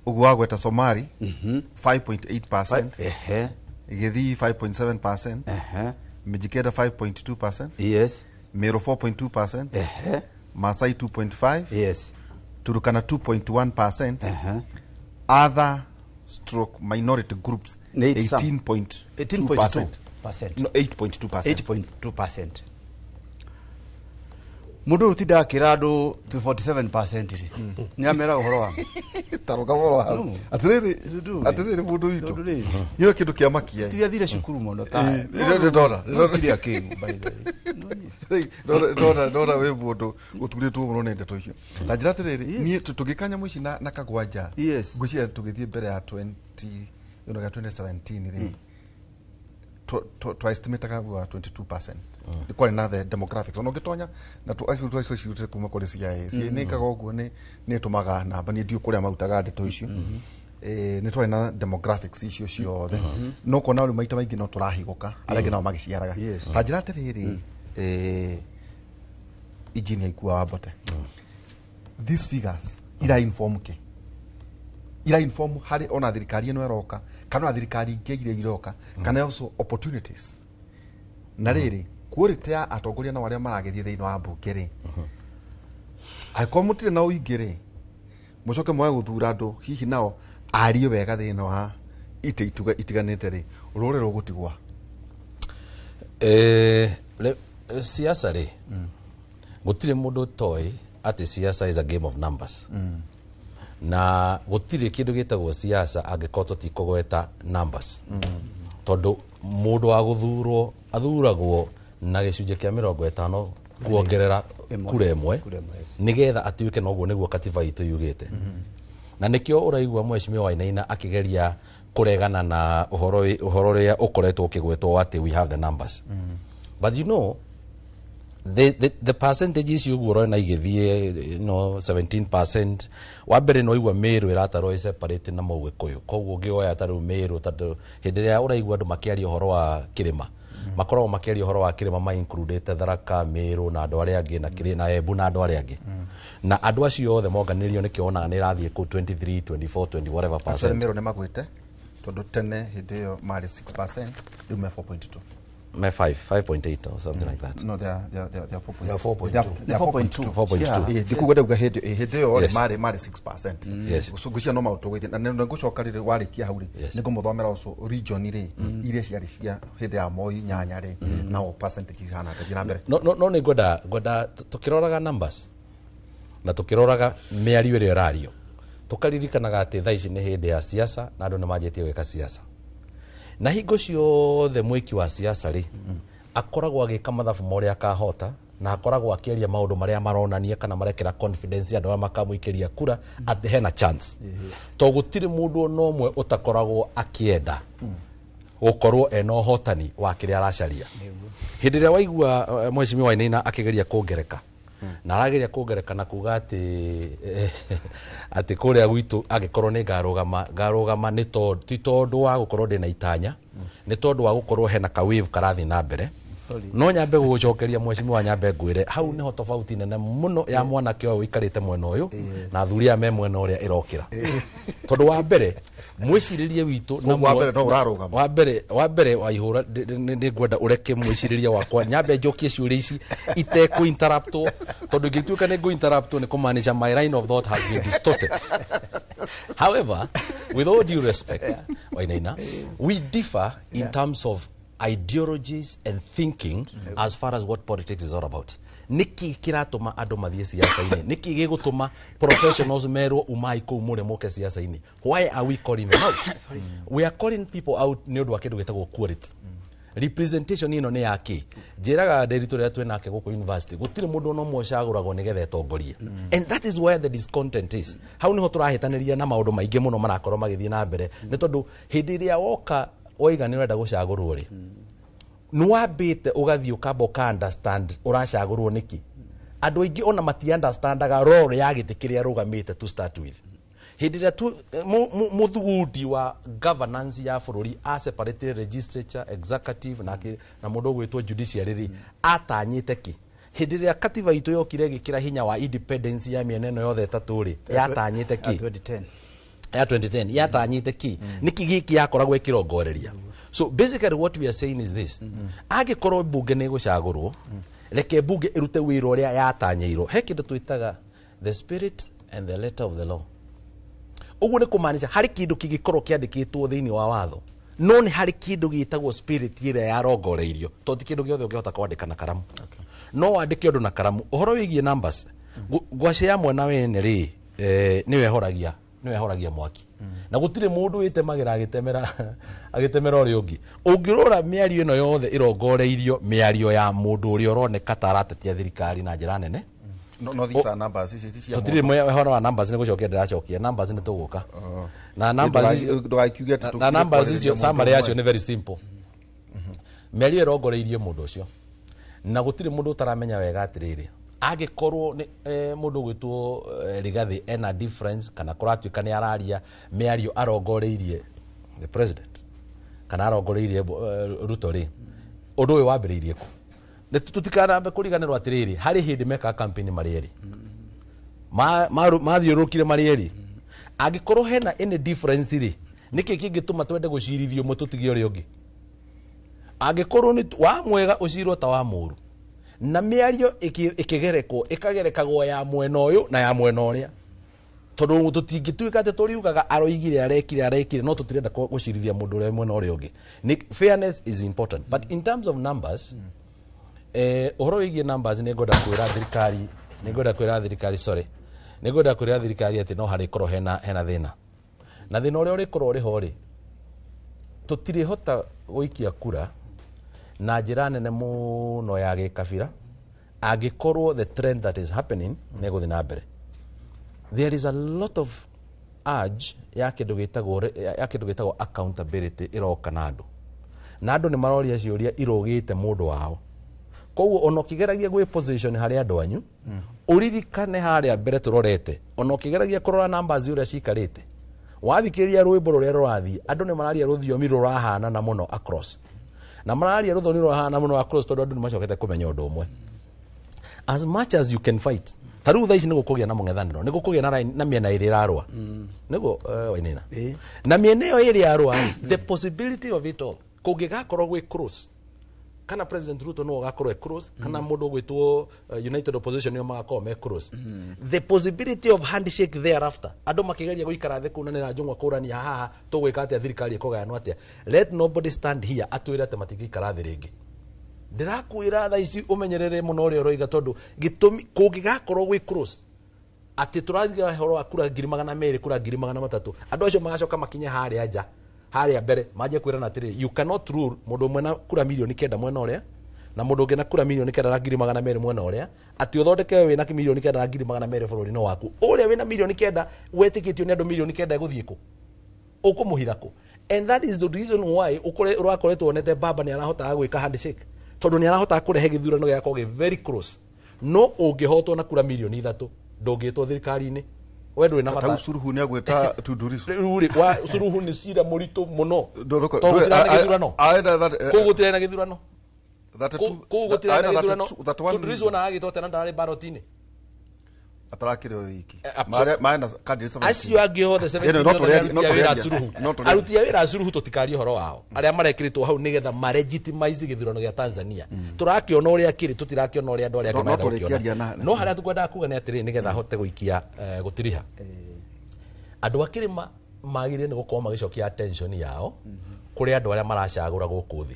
Ũguo wagweta Somali 5.8%. Ehe. Gĩthii 5.7%. Ehe. Mijikenda 5.2%. Yes. Meru 4.2%. Ehe. Masai 2.5%. Yes. Turkana 2.1%. Ehe. Other stroke minority groups 18.2%. 18.2%. No, 8.2%. 8.2%. Mũndũ ũyũ ũtindaga akĩra andũ 47% rĩ nĩ ameraga ũhoro wa ma. Taruga oro hau. No. Atiriri, Ndũrĩ. atiriri mundu witũ. Tondũ rĩrĩ. Nĩyo kĩndũ kĩa makia. Tiathire cukuru mũno ta Ndona. tirĩ akĩgu by the way. Ndona ndona wĩ mũndũ ũturĩtwo mũno nĩ ndeto icio. Na njĩra atĩrĩrĩ, niĩ tũgĩka nyamũ ici na kagwanja. Yes. Ngwĩciria tũgĩthiĩ mbere ya 20 you know, 2017 rĩ. Twa estimataga wa 22%. Nĩ kwarĩ na the demographics. Ona ũngĩtonya na tu actually twacio cirutĩte kuma kũrĩ CIA. CIA nĩ ĩkaga ũguo nĩ ĩtũmaga namba niĩ ndiũ kũrĩa marutaga ndeto icio. Nĩ twarĩ na demographics icio ciothe. No kona rĩu maita maingĩ no tũrahigũka arĩa angĩ nao magĩciaraga. Yes. Ta njĩra atĩrĩrĩ, engineer Ikua Wambote, these figures ira inform kĩ? Ira inform harĩ ona thirikari ĩno ĩroka kana ona thirikari ingĩ iria iroka kana also opportunities. Na rĩrĩ, quality ya atongoria nao arĩa maragĩthiĩ thĩinĩ wa mbunge rĩ, angĩkorwo mũtirĩ na ũingĩ rĩ, mũcoke mwage gũthura andũ hihi nao arie wega thĩinĩ wa itĩ itiganĩte rĩ, rũrĩrĩ rũgũtigwa. Siasa rĩ, gũtirĩ mũndũ ũtoĩ atĩ siasa is a game of numbers. Na gũtirĩ kĩndũ gĩtagwo siasa angĩkorwo tũtikũgweta numbers. Tondũ mũndũ wa gũthurwo athuragwo na gĩcunjĩ kĩa 50 kuongerera kura ĩmwe Kura ĩmwe, yes. nĩgetha atuĩke noguo nĩguo katiba itũ yugĩte. Na nĩkĩo ũraigua mheshimiwa Wainaina akĩgeria kũregana na ũhoro ũrĩa ũkoretwo ũkĩgwetwo atĩ we have the numbers. But you know, the percentage icio ũguo ũrona igĩthiĩ, you know, 17%. Wa mbere no igua Meru ĩratarwo ĩ separate na Mũgĩkũyũ, koguo ũngĩoya ta rĩu Meru, tondũ hĩndĩ ĩrĩa ũraigua andũ makĩaria ũhoro wa kĩrĩma, makoragwo makĩaria ũhoro wa kĩrĩma ma includĩte Tharaka, Meru na andũ arĩa angĩ na kĩrĩ na Embu na andũ arĩa angĩ, na andũ acio othe monganĩrio nĩkĩo wonaga nĩ ĩrathiĩ kũu 23 24 20 whatever Actually percent. Meru nĩ magwĩte tondũ tene hĩndĩ ĩyo marĩ 6%, rĩu me 4.2. Me 5 5.8 or something like that. No, they are 4.2. They are 4.2. They are 4.2. 4.2. Ndikuga ndauga hĩndĩ ĩyo Yes. marĩ 6%. Yes. Ngwĩciria no maũndũ tũgũthiĩ na nĩ ngũcoka rĩrĩ warĩkia hau rĩ, Yes. nĩ ngũmũthomera ũcio region rĩ iria ciarĩ cia hĩndĩ ya Moi nyanya rĩ, nao percentage ihana atĩa. Thiĩ na mbere. No nĩ ngwenda tũkĩroraga numbers na tũkĩroraga mĩario ĩrĩa ĩrario, tũkaririkanaga atĩ thaa ici nĩ hĩndĩ ya siasa na andũ nĩ manjĩtie gwĩka siasa, na hingo ciothe mwĩki wa siasa rĩ akoragwo agĩka mathabu ma ũrĩa akahota, na akoragwo akĩaria maũndũ marĩa maronania kana marekĩra confidence andũ arĩa makamũikĩria kura atĩ hena chance, to gũtirĩ mũndũ ona ũmwe ũtakoragwo akĩenda gũkorwo ena ũhotani wa kĩrĩa aracaria. Hĩndĩ ĩrĩa waigua mheshimiwa Wainaina akĩgeria kũngereka, na arageria kũngereka na kuga atĩ kũrĩa gwitũ angĩkorwo nĩ ngarũgama nĩ tondũ ti tondũ wa gũkorwo ndĩna itanya, nĩ tondũ wa gũkorwo hena ka wave karathiĩ na mbere. No nyambe gũgũcokeria mheshimiwa, nyambe ngwĩre hau nĩho tofauti nene mũno ya mwanake ũyũ ũikarĩte mwena ũyũ na athuri aya me mwena ũrĩa ĩrokĩra, tondũ wa mbere mwĩcirĩrie witũ na Wa mbere no ũrarũgama. Wa mbere waihũra nĩ ngwenda ũreke mwĩcirĩrie wakwa nyambe njokie ciũria ici itekũ interruptwo, tondũ ingĩtuĩka nĩ ngũ interruptwo nĩ kũmaanisha my line of thought has been distorted. However, with all due respect, Wainaina, we differ in terms of ideologies and thinking as far as what politics is all about. Nĩkĩ kĩratũma andũ mathiĩ siasa-inĩ? Nĩkĩ gĩgũtũma professionals merwo umai kũu mũrĩ mũke siasa-inĩ? Why are we calling them out? We are calling people out nĩ ũndũ wa kĩndũ gĩtagwo quality representation. Ĩno nĩ yake njĩraga ndĩritũ rĩrĩa twĩ nake gũkũ university, gũtirĩ mũndũ ona ũmwe ũcagũragwo nĩgetha ĩtongorie, and that is where the discontent is. Hau nĩho tũrahĩtanĩria na maũndũ maingĩ mũno marakorwo magĩthiĩ na mbere, nĩ tondũ hĩndĩ ĩrĩa woka waiga nĩ ũrenda gũcagũrwo rĩ, nĩ wambĩte ũgathiĩ ũkamba ũka understand ũracagũrwo nĩkĩ. Andũ aingĩ ona mati understandaga role ya gĩtĩ kĩrĩa arũgamĩte to start with. Hĩndĩ ĩrĩa mũthugundi wa governance ya bũrũri a separated legislature, executive na mũndũ ũgwĩtwo judiciary rĩ, atanyĩte kĩ? Hĩndĩ ĩrĩa katiba itũ yokire ĩgĩkĩra hinya wa independence ya mĩena ĩno yothe ĩtatũ rĩ, yatanyĩte kĩ? 2010. Ya 2010 yatanyĩte kĩ? Nĩkĩ gĩkĩ yakoragwo ĩkĩrongoreria? So basically what we are saying is this: angĩkorwo mbunge nĩ ĩgũcagũrwo, reke mbunge ĩrute wĩra ũrĩa yatanyĩirwo. He kĩndũ twĩtaga the spirit and the letter of the law. Ũguo nĩ kũmaanisha harĩ kĩndũ kĩngĩkorwo kĩandĩkĩtwo thĩinĩ wa watho, no nĩ harĩ kĩndũ gĩtagwo spirit ĩrĩa yarongoreirio, tondũ ti kĩndũ gĩothe ũngĩhota kwandĩka na karamu. No wandĩke ũndũ na karamu. Ũhoro wĩgiĩ numbers, ngwacĩ ya mwena wene rĩ, nĩwe ĩhoragia. nĩwe ahoragia mwaki na gũtirĩ mũndũ wĩtemagĩra agĩtemera agĩtemera ũrĩa ũngĩ. Ũngĩrora mĩario ĩno yothe ĩrongoreirio mĩario ya mũndũ ũrĩa ũroneka ta aratetia thirikari na njĩra nene. No these are numbers, ici ti cia Tũtirĩ ũhoro wa numbers, nĩ gũcokia ndĩracokia numbers, nĩ tũgũka na numbers icio. Ndũgakiuge atĩ Na numbers icio tũkire summary kwarĩrĩria yacio nĩ very simple. Mĩario ĩrongoreirie mũndũ ũcio na gũtirĩ mũndũ ũtaramenya wega atĩrĩrĩ, angĩkorwo nĩ mũndũ ũgwĩtwo Rigathi ena difference kana kũratuĩka nĩ araria mĩario arongoreirie the president kana arongoreirie Ruto rĩ, ũndũ ũyũ wambĩrĩirie kũ? Nĩ tũtikanambe kũriganĩrwo atĩrĩrĩ, harĩ hĩndĩ mekaga campaign marĩ erĩ, mathiũrũrũkire marĩ erĩ. Angĩkorwo hena any difference rĩ, nĩkĩ kĩngĩtũma twende gũcirithio ũmwe tũtige ũrĩa ũngĩ? Angĩkorwo nĩ wa mwega ũcirwo ta wa mũru, na mĩario ĩkĩgerekwo ĩkagerekagwo ya mwena ũyũ na ya mwena ũrĩa, tondũ tũtingĩtuĩka atĩ tũriugaga aroigire arekire arekire, no tũtirenda gũcirithia mũndũ ũrĩa mwena ũrĩa ũngĩ. Fairness is important, but in terms of numbers, ũhoro wĩgiĩ numbers, nĩ ngwenda kwĩra thirikari, sorry, nĩ ngwenda kwĩra thirikari atĩ no harĩkorwo hena thĩna, na thĩna ũrĩa ũrĩkorwo ũrĩ ho rĩ, tũtirĩhota gũikia kura na njĩra nene mũno ya gĩkabira angĩkorwo the trend that is happening nĩ ĩgũthiĩ na mbere. There is a lot of urge ya kĩndũ gĩtagwo accountability ĩroka na andũ, na andũ nĩ maroria ciũria irũgĩte mũndũ wao. Koguo ona ũkĩgeragia gwĩ position harĩ andũ anyu, ũririkane harĩa mbere tũrorete, ona ũkĩgeragia kũrora numbers ũrĩa cikarĩte, wathikĩrĩria rwĩmbo rũrĩa rũrathiĩ, andũ nĩ mararia rũthiomi rũrahanana mũno across, na mararia rũthiomi rũrahana mũno across tondũ andũ nĩ macokete kũmenya ũndũ ũmwe: as much as you can fight, ta rĩu thaa ici nĩ gũkũgĩa na mũng'ethanĩro, nĩ gũkũgĩa na na mĩena ĩrĩ ĩrarũa nĩguo Wainaina. Na mĩena ĩyo ĩrĩ yarũa rĩ, the possibility of it all kũngĩgakorwo gwĩ close, kana President Ruto no agakorwo e close, kana mũndũ ũgwĩtwo United Opposition nĩo magakorwo me close, the possibility of handshake thereafter, andũ makĩgeria gũikara thĩ kunanĩra njũng'wa kũrania haha tũgwĩka atĩa, thirikari ĩkũgayanwo atĩa, let nobody stand here atwĩre atĩ matingĩikara thĩ rĩngĩ. Ndĩrakwĩra thaa ici ũmenyerere mũno ũrĩa ũroiga, tondũ gĩtũmi kũngĩgakorwo gwĩ close atĩ tũrathiĩ ũhoro wa kura 200,000, kura 300,000, andũ acio magacoka makinye harĩa nja harĩa mbere manjie kwĩrana atĩrĩrĩ, you cannot rule mũndũ ũmwe na kura 9 million mwena ũrĩa na mũndũ ũngĩ na kura 9 na 200,000 mwena ũrĩa, atĩ ũthondeke we wĩna 9 na 200,000 bũrũri-inĩ waku, ũrĩa wĩna 9 million wetĩkĩtio nĩ andũ 9 million egũthiĩ kũ, ũkũmũhira kũ? And that is the reason why ũkore ũrakoretwo wonete baba nĩ arahotaga gwĩka handshake, tondũ nĩ arahotaga kũrehe gĩthurano gĩgakorwo gĩ very close. No ũngĩhotwo na kura 3 million, ndũngĩtwo thirikari-inĩ, we ndũrĩ na Tau bata. Suluhu nĩ agwĩta Tundu Lissu. Rĩu rĩ, wa Suluhu nĩ cira mũritũ mũno Ndũroko- tondũ gũtirarĩ na gĩthurano. Arenda that, Kũu gũtirarĩ na gĩthurano. 32 Kũu gũtirarĩ na arenda gĩthurano. 31 Tundu Lissu ona aragĩtwo tena ndararĩ ballot-inĩ. Atarakĩrĩ o wiki. Marĩ na candidate 17. Acio angĩ othe Ĩno, no 17 tũrĩaria- no aruti a wĩra a tũrĩaria. Suluhu. No tũrĩaria. Aruti a wĩra a Suluhu tũtikarie ũhoro wao, arĩa marekĩrĩtwo hau nĩgetha malegitimize gĩthurano gĩa Tanzania. Tũrakĩona ũrĩa kĩrĩ, tũtirakĩona ũrĩa andũ arĩa angĩ No marenda tũrĩkĩaria gũkĩona. No harĩa tũkwendaga kuga nĩ atĩrĩrĩ, nĩgetha hote gũikia gũtiriha, andũ a kĩrĩma magĩrĩire nĩ gũkorwo magĩcokia attention yao kũrĩ andũ arĩa maracagũra gũkũ thĩ,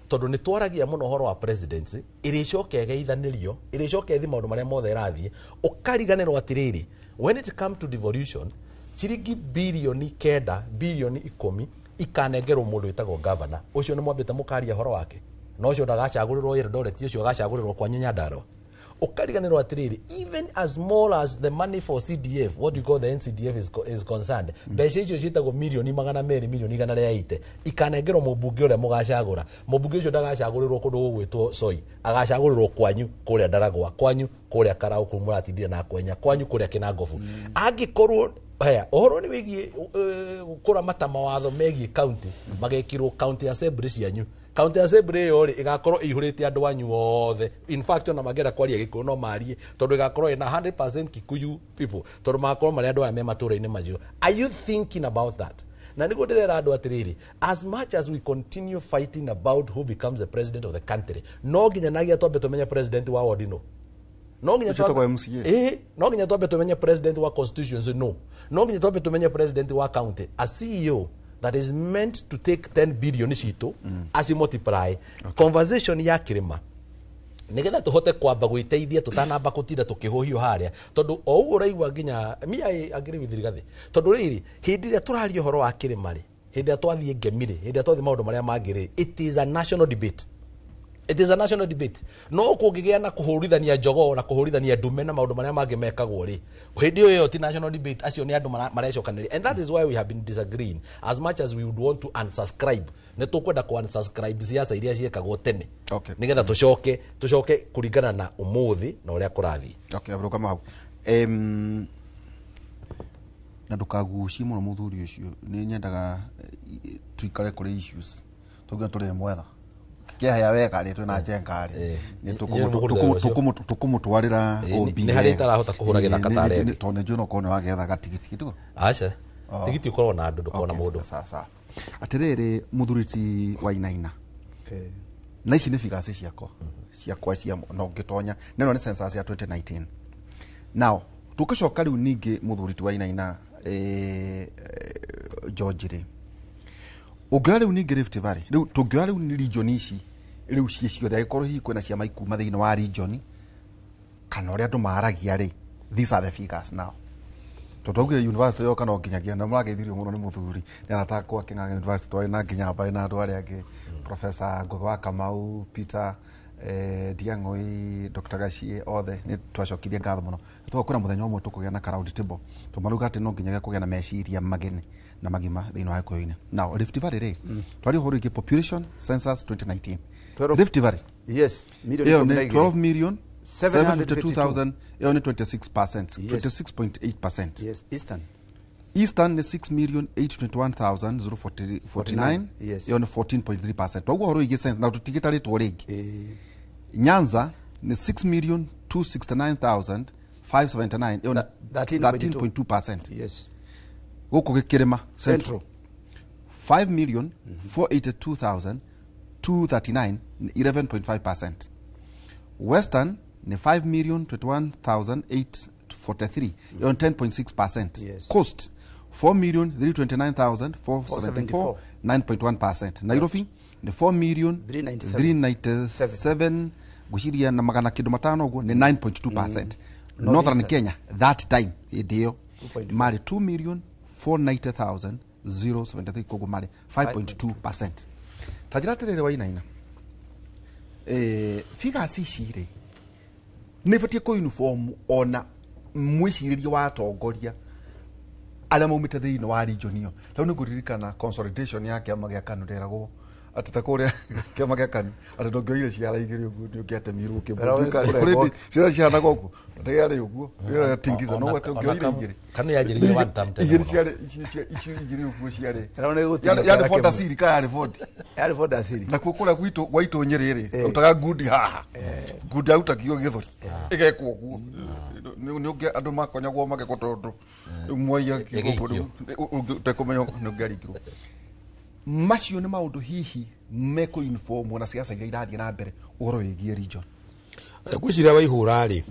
tondũ nĩ twaragia mũno ũhoro wa presidency ĩrĩcoka ĩgeithanĩrio, ĩrĩcoka ĩthi maũndũ marĩa mothe ĩrathiĩ, ũkariganĩrwo atĩrĩrĩ, when it come to devolution, ciringi 9 billion, 10 billion ikanengerwo mũndũ wĩtagwo governor ũcio nĩ mwambĩte mũkaria ũhoro wake, na ũcio ndagacagũrĩrwo Eldoret, ũcio agacagũrĩrwo kwanyu Nyandarua. Ũkariganĩrwo atĩrĩrĩ, even as small as the money for CDF, what we call the NCDF is concerned, mbeca icio ciĩtagwo 200 million, 180 million ikanengerwo mũmbunge ũrĩa mũgacagũra. Mũmbunge ũcio ndagacagũrĩrwo kũndũ gũgwĩtwo Soi, agacagũrĩrwo kwanyu kũrĩa Ndaragwa, kwanyu kũrĩa Karau, kũu mũratindire na Kwenya, kwanyu kũrĩa Kinangobu. Angĩkorwo haya ũhoro nĩ wĩgiĩ kũramata mawatho megiĩ county, magekirwo county assembly cianyu, county assembly ĩyo rĩ, ĩgakorwo ĩihũrĩte andũ anyu othe. In fact, ona mangĩenda kwaria Gĩkũyũ no marie, tondũ ĩgakorwo ĩna 100% Kikuyu people, tondũ magakorwo marĩ andũ aya me matũũra-inĩ macio. Are you thinking about that? Na nĩguo ndĩrera andũ atĩrĩrĩ, as much as we continue fighting about who becomes the president of the country, no nginya twambe tũmenye president wa ward no nginya Ũcio wĩtagwo MCA. Ĩĩ, no nginya twambe tũmenye president wa constituency, no nginya twambe tũmenye president wa county, a CEO that is meant to take 10 billion citũ aci multiply. Conversation ya kĩrĩma Nigetha tuhote kwamba gwiteithia tutanamba kutinda tukihuhio haria, tondu o uguo uraigua nginya mi I agree with Rigathi, tondu riri hindi iria turaria uhoro wa kirima ri, hindi iria twathie ngemi ri, hindi iria twathie maundu maria mangi ri, it is a national debate. It is a national debate. No kũngĩgĩa na kũhũrithania jogoo na kũhũrithania ndume na maũndũ marĩa mangĩ mekagwo rĩ, hĩndĩ ĩyo ti national debate, acio nĩ andũ marecokanĩria. And that is why we have been disagreeing. As much as we would want to unsubscribe, nĩ tũkwenda kũ unsubscribe siasa iria ciĩkagwo tene. Okay. Nĩgetha tũcoke kũringana na ũmũthĩ na ũrĩa kũrathiĩ. Okay, abrũkama hau. Na ndũkagucie mũno mũthuri ũcio, nĩ nyendaga tuikare kũrĩ issues tũnginya tũrĩ mwetha kĩahĩa wega rĩ, twĩna njenga rĩ, nĩ tũkũmũtwarĩra OB. Nĩ harĩa itarahota kũhũra gĩthaka tarĩ ĩngĩ. Tondũ nĩ njũĩ no ũkorwo nĩ wagetha gatigiti tiguo? Aca, tigiti ũkoragwo na andũ, ndũkoragwo na mũndũ. Sawa sawa. Atĩrĩrĩ, mũthuri ti Wainaina, na ici nĩ figures ciakwa cia no ngĩtonya neno nĩ census ya 2019. Now tũkĩcoka rĩu ningĩ mũthuri ti Wainaina, George rĩ, ũngĩoya rĩu ningĩ Rift Valley, rĩu tũngĩoya rĩu nĩ region ici rĩu ciĩ ciothe, angĩkorwo hihi kwĩna ciama ikuma thĩinĩ wa region kana ũrĩa andũ maragia rĩ, these are the figures now. Tondũ twaugire university yoka no nginyagia na mũrageithirio mũno nĩ mũthuri nĩ aratakwo akĩng'ang'a university, twarĩ na nginya mbaĩ na andũ arĩa angĩ, Professor Ngugi wa Kamau, Peter Ndiang'ui, Dr. Gachie, othe nĩ twacokirie ngatho mũno. Tuga kwĩna mũthenya ũmwe tũkũgĩa na ka round table, tondũ marauga atĩ no nginyagia kũgĩa na meciria mageni na magima thĩinĩ wa gĩkũyũ-inĩ. Now Rift Valley rĩ, twaria ũhoro wĩgiĩ population census 2019. Rift Valley Yes, million ĩyo ikũmi na nĩ igĩrĩ. 12 million 752,000, ĩyo nĩ 26%, Yes. 26.8%. Yes, Eastern. Eastern nĩ 6,821,049, Yes. ĩyo nĩ 14.3%. Twaguo ũhoro wĩgiĩ census na tũtigĩtarĩtwo rĩngĩ. Nyanza nĩ 6,269,579, ĩyo nĩ 13.2%. Yes. Gũkũ gĩkĩrĩma Central Central. 5,482,239, 11.5%. Western nĩ 5,021,843, ĩyo nĩ 10.6%. Yes. Coast 4,329,474, 9.1%. Nairobi nĩ 4,397 ngwĩciria na magana kĩndũ matano ũguo, nĩ 9.2%. Northern Kenya that time hĩndĩ ĩyo marĩ 2,490,073, koguo marĩ 5.2%. Ta njĩra atĩrĩrĩ Wainaina, figures ici rĩ nĩ ibatiĩ kũ uniform ona mwĩcirĩrie wa atongoria arĩa maumĩte thĩinĩ wa region ĩyo. Rĩu nĩ ngũririkana consolidation ya kĩama gĩa KANU, nderagwo atĩ ta kũrĩa kĩama gĩa KANU atĩ ndũngĩoire ciara igĩrĩ ũguo nĩ ũngĩatemirwo ũkĩmbwo. Ciara cihanaga ũguo ndĩarĩ ũguo tingiza no atĩ ũngĩoire igĩrĩ KANU yanjĩrĩirie one term tene igĩrĩ mũno. ciarĩ icio igĩrĩ ũguo ciarĩ Ĩragwo nĩ gũtinia yarĩ kĩara Fonda kĩmwe. Siri ka yarĩ Ford Yarĩ Fonda Siri. nakuo kũrĩa gwitũ gwaitũ Nyĩrĩ rĩ, rutaga ngundi haha, ngundi arutagio gĩthũri ĩgekwo ũguo nĩ ũngĩ andũ makonyagwo magekwo tondũ Mwai Ĩgĩikio. ũtekũmenya nĩ ũngĩaringirwo. Macio nĩ maũndũ hihi mekũ inform na siasa iria irathiĩ na mbere ũhoro wĩgiĩ region. Ngwĩciria waihũra rĩ,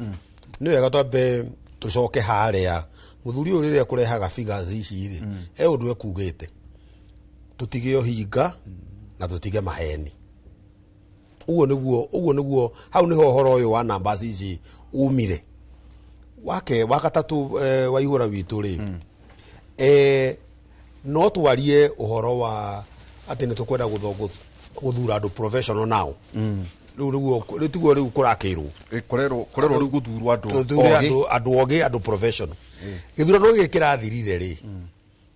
nĩ wega twambe tũcoke harĩa mũthuri ũyũ rĩrĩa kũrehaga figures ici rĩ, he ũndũ ekugĩte, tũtige ũhinga na tũtige maheni. Ũguo nĩguo, ũguo nĩguo hau nĩho ũhoro ũyũ wa numbers ici umire. Wake wa gatatũ, waihũra witũ rĩ, no twarie ũhoro wa atĩ nĩ tũkwenda gũthura andũ professional now. Rĩu nĩguo, rĩu tiguo rĩu kũrakĩrwo Kũrerwo rĩu gũthurwo andũ tũthure ogĩ. Andũ ogĩ, andũ professional. Gĩthurano gĩkĩ kĩrathirire rĩ,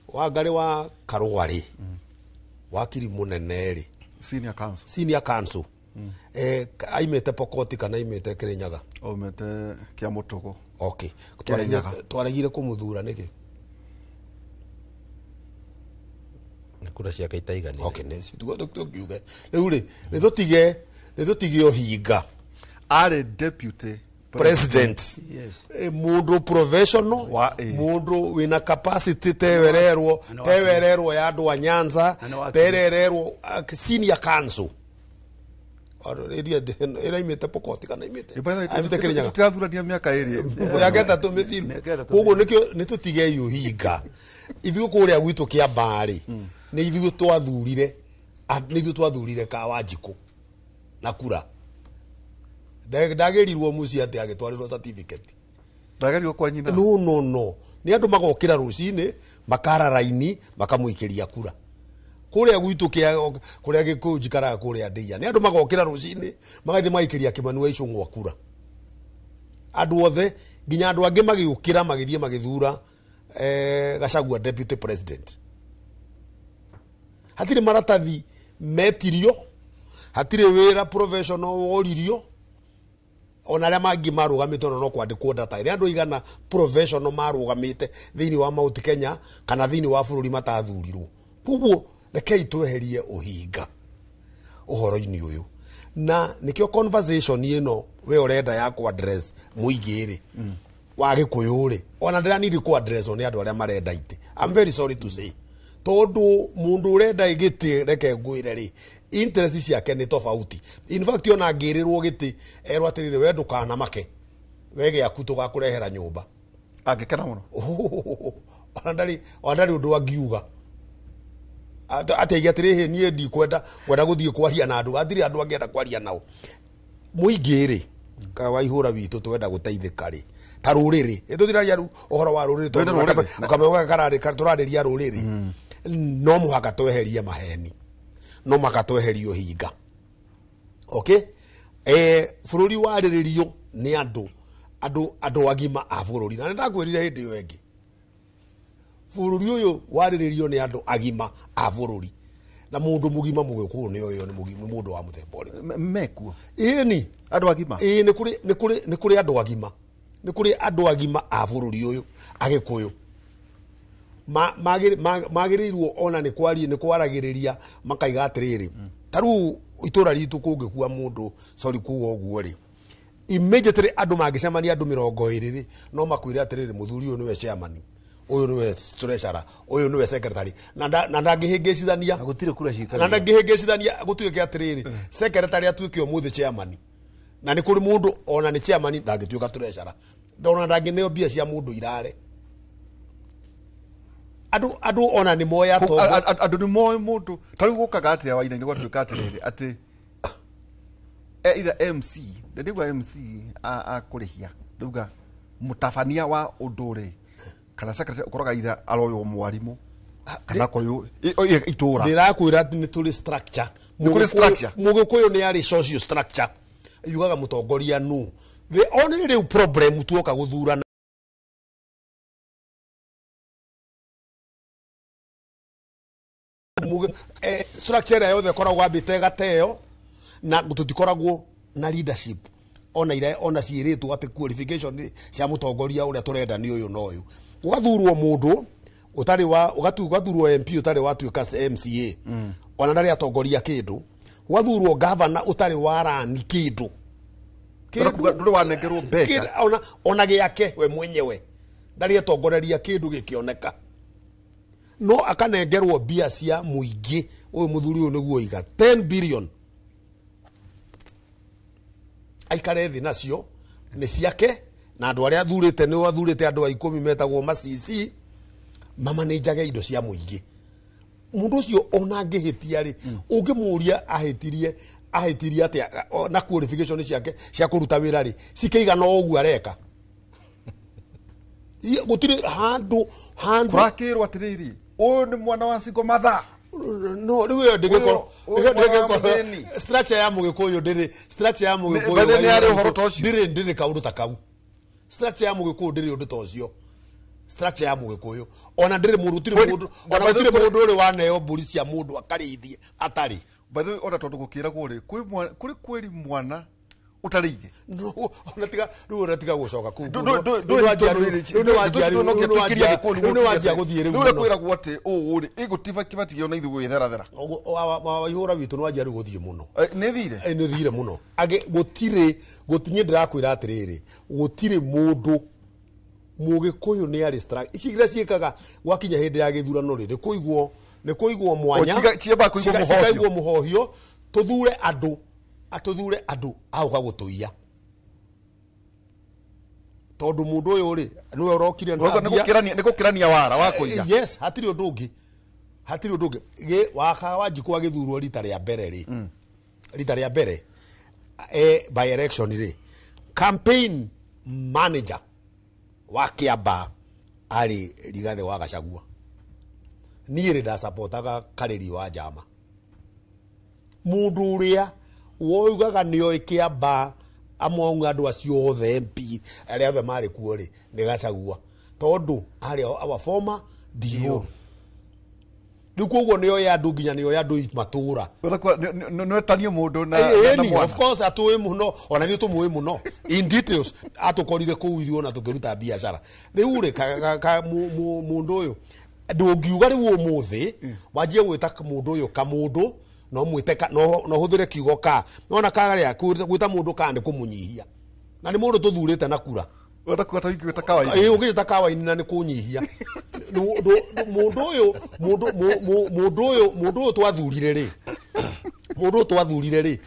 Wangarĩ wa Karũa rĩ, wakiri mũnene rĩ, Senior counsel. Senior counsel, aimĩte Pokoti kana aimĩte Kĩrĩnyaga? Aumĩte Kĩamũtũgũ. Okay. Kĩrĩnyaga. Twaregire kũmũthura nĩkĩ? Nĩ kura ciake itaiganire. Okay, nĩ tuge tũkiuge rĩu rĩ, nĩ tũtige ũhinga. Arĩ deputy president. Yes. Mũndũ professional, Wa- mũndũ wĩna capacity tewererwo Na nĩ wakiri. tewererwo ya andũ a Nyanza, Na nĩ wakiri. terererwo senior counsel ĩraimĩte Pokoti kana imĩte aimĩte Kĩrĩnyaga. Tũtirathurania mĩaka ĩrĩ. Mĩaka ĩtatũ mĩthiru. Mĩaka ĩtatũ. Koguo nĩkĩo nĩ tũtigei ũhinga. Ithuĩ kũrĩa gwitũ Kĩambaa rĩ, nĩ ithuĩ twathurire, nĩ ithuĩ twathurire Kawanjikũ na kura. Ndagĩrirwo mũciĩ atĩ agĩtwarĩrwo certificate. Ndagĩrirwo kwa nyina. No no no, nĩ andũ magokĩra rũcinĩ makara raini makamũikĩria kura. Kũrĩa gwitũ kũrĩa Gĩkũyũ njikaraga kũrĩa Ndĩia, nĩ andũ magokĩra rũcinĩ magathiĩ magaikĩria Kĩmani wa Icũng'wa kura. Andũ othe nginya andũ angĩ magĩũkĩra magĩthiĩ magĩthura Gachagua deputy president. Hatirĩ maratathi metirio, hatirĩ wĩra professional woririo, ona arĩa mangĩ marũgamĩte ona no kwandĩkwo data ĩrĩa andũ aigana professional marũgamĩte thĩinĩ wa Mount Kenya kana thĩinĩ wa bũrũri matathurirwo. Koguo rekei tweherie ũhinga ũhoro-inĩ ũyũ, na nĩkĩo conversation ĩno we ũrenda ya ku address mũingĩ rĩ wa Gĩkũyũ rĩ, ona ndĩranidi ku address nĩ andũ arĩa marenda itĩ. I'm very sorry to say, tondũ mũndũ ũrenda gĩtĩ, reke ngwĩre rĩ, interest ciake nĩ tofauti. In fact ona angĩrĩrwo gĩtĩ erwo atĩrĩrĩ, we ndũkanamake, we gĩaku tũgakũrehera nyũmba, angĩkena mũno. Ona ndarĩ ũndũ angiuga atĩ atĩrĩrĩ, niĩ ndikwenda kwenda gũthiĩ kwaria na andũ, hatirĩ andũ angĩenda kwaria nao. Mũingĩ rĩ, wa ihũra witũ twenda gũteithĩka rĩ, ta rũrĩrĩ, tũtiraria rĩu ũhoro wa rũrĩrĩ, tondũ kamwe tũrarĩria rũrĩrĩ, no mũhaka tweherie maheni, no mũhaka tweherie ũhinga. Okay, bũrũri warĩrĩrio nĩ andũ agima a bũrũri, na nĩndakwĩrire hĩndĩ ĩyo ĩngĩ, bũrũri ũyũ warĩrĩrio nĩ andũ agima a bũrũri, na mũndũ mũgima mũgĩkũyũ nĩ ũyũ nĩ mũndũ wa mũthemba ũrĩkũ mekuo. Ĩni andũ agima, ĩĩ, nĩ kũrĩ andũ agima, nĩ kũrĩ andũ agima a bũrũri ũyũ Agĩkũyũ magĩrĩirwo ona nĩ kwaria, nĩ kwaragĩrĩria makaiga atĩrĩrĩ, ta rĩu itũra ritũ kũngĩkua mũndũ, sorry kuga ũguo rĩ, immediately andũ mangĩcemania andũ 20 rĩ, no makwĩre atĩrĩrĩ, mũthuri ũyũ nĩwe chairman, ũyũ nĩwe treasurer, ũyũ nĩwe secretary, na ndangĩhĩngĩcithania, gũtirĩ kura ciikagia, na ndangĩhĩngĩcithania gũtuĩke atĩrĩrĩ, secretary atuĩke ũmũthĩ chairman, na nĩ kũrĩ mũndũ ona nĩ chairman ndangĩtuĩka treasurer, ona ndangĩneo mbia cia mũndũ irare. Andũ ona nĩ moĩ atongo, andũ nĩ moĩ mũndũ. Ta rĩu gũkaga atĩa Wainaina gwatuĩka atĩrĩrĩ, atĩ either MC, ndĩrĩgua MC akũrĩhia, ndauga mũtabania wa ũndũ rĩ, kana secretary ũkoraga either aroywo mwarimũ kana koywo itũra. Ndĩrakwĩra nĩ tũrĩ structure. Nĩ kũrĩ structure. Mũgĩkũyũ nĩ arĩ social structure, yugaga mũtongoria nũ. The only rĩu problem tuoka gũthurana structure ĩrĩa yothe ĩkoragwo ambĩte gateo, na tũtikoragwo na leadership ona ira ona ciĩrĩtwo atĩ qualification cia mũtongoria ũrĩa tũrenda nĩ ũyũ na ũyũ. Ũgathurwo mũndũ ũtarĩ wa, ũgathurwo MP ũtarĩ watuĩka MCA, ona ndarĩ atongoria kĩndũ, ũgathurwo governor ũtarĩ warani kĩndũ, ndũrĩ wanengerwo mbeca ona gĩake we mwenyewe ndarĩ atongoreria kĩndũ gĩkĩoneka, no akanengerwo mbia cia mũingĩ. Ũyũ mũthuri ũyũ nĩguo iga 10 billion aikare thĩ nacio nĩ ciake, na andũ arĩa athurĩte nĩ athurĩte andũ a 10 metagwo macici mamanĩnjage indo cia mũingĩ. Mũndũ ũcio ona angĩhĩtia rĩ, ũngĩmũria ahĩtirie atĩa, na qualification ciake cia kũruta wĩra rĩ cikĩigana o ũguo areka. Gũtirĩ handũ kũrakĩrwo atĩrĩrĩ, ũyũ nĩ mwana wa Singo Matha. No rĩu ĩyo ndĩgĩkorwo, structure ya Mũgĩkũyũ ndĩrĩ, structure ya Mũgĩkũyũ nĩ harĩ ũhoro ta ũcio, ndĩrĩ kaũndũ ta kau. Structure ya Mũgĩkũyũ ndĩrĩ ũndũ ta ũcio. Structure ya Mũgĩkũyũ ona ndĩrĩ mũndũ, gũtirĩ mũndũ, ona gũtirĩ mũndũ ũrĩ waneo mbũri cia mũndũ akarĩithie atarĩ. By the way, ona tondũ gũkĩragwo rĩ, kũrĩ kwĩri mwana ũtarĩire. No, ona tiga rĩu, ona tiga gũcoka kũu. Rĩu nĩwanjia gũthiĩ rĩu. Rĩu kwĩragwo atĩ ũũ rĩ, ĩgũtiba kĩbatie ona ithuĩ gwĩtherathera. Wa ihũra witũ nĩwanjia rĩu gũthiĩ mũno. Nĩ thire? Nĩ thire mũno. Angĩ gũtirĩ, niĩ ndĩrakwĩra atĩrĩrĩ, gũtirĩ mũndũ Mũgĩkũyũ nĩ arĩ structure. Ici iria ciĩkaga gwakinya hĩndĩ ya gĩthurano rĩ, nĩ kũigwo mwanya, cikaigwo mũhohio, tũthure andũ, atũthure andũ aũka gũtũiya. Tondũ mũndũ ũyũ rĩ, nĩwe ũrokire na mbia. Nĩ gũkĩrania wara wa kũiya. Yes, hatirĩ ũndũ ũngĩ. Hatirĩ ũndũ ũngĩ. Waka Wanjikũ agĩthurwo rita rĩa mbere rĩ, rita rĩa mbere by election rĩ, campaign manager wa Kiambaa arĩ Rigathĩ wa Gachagua. Niĩ rĩ ndacapotaga Karĩri wa Njama, mũndũ ũrĩa woigaga nĩoĩ Kiambaa among andũ acio othe MP arĩa othe marĩ kuo rĩ nĩ Gachagua, tondũ arĩ our former DO. Rĩu koguo nĩoĩ andũ, nginya nĩoĩ andũ matũra. Nwetanie mũndũ na na Ĩni, mwana. of course atũĩ mũno, ona ithuĩ tũmũĩ mũno in details. Atũkorire kũu ithuĩ ona tũkĩruta biacara. Rĩu rĩ mũndũ ũyũ ndũngiuga rĩu ũmũthĩ wanjie gwĩta mũndũ ũyũ kamũndũ, no mwĩte no hũthĩre kiugo ka nona karĩa gwĩta mũndũ ka nĩ kũmũnyihia, na nĩ mũndũ tũthurĩte na kura. Wenda kuga ta ingĩgwĩta kawaida. Ĩ, ũngĩta kawaini na nĩ kũnyihia. Mũndũ ũyũ mũndũ mũndũ ũyũ mũndũ ũyũ twathurire rĩ, mũndũ ũyũ twathurire rĩ,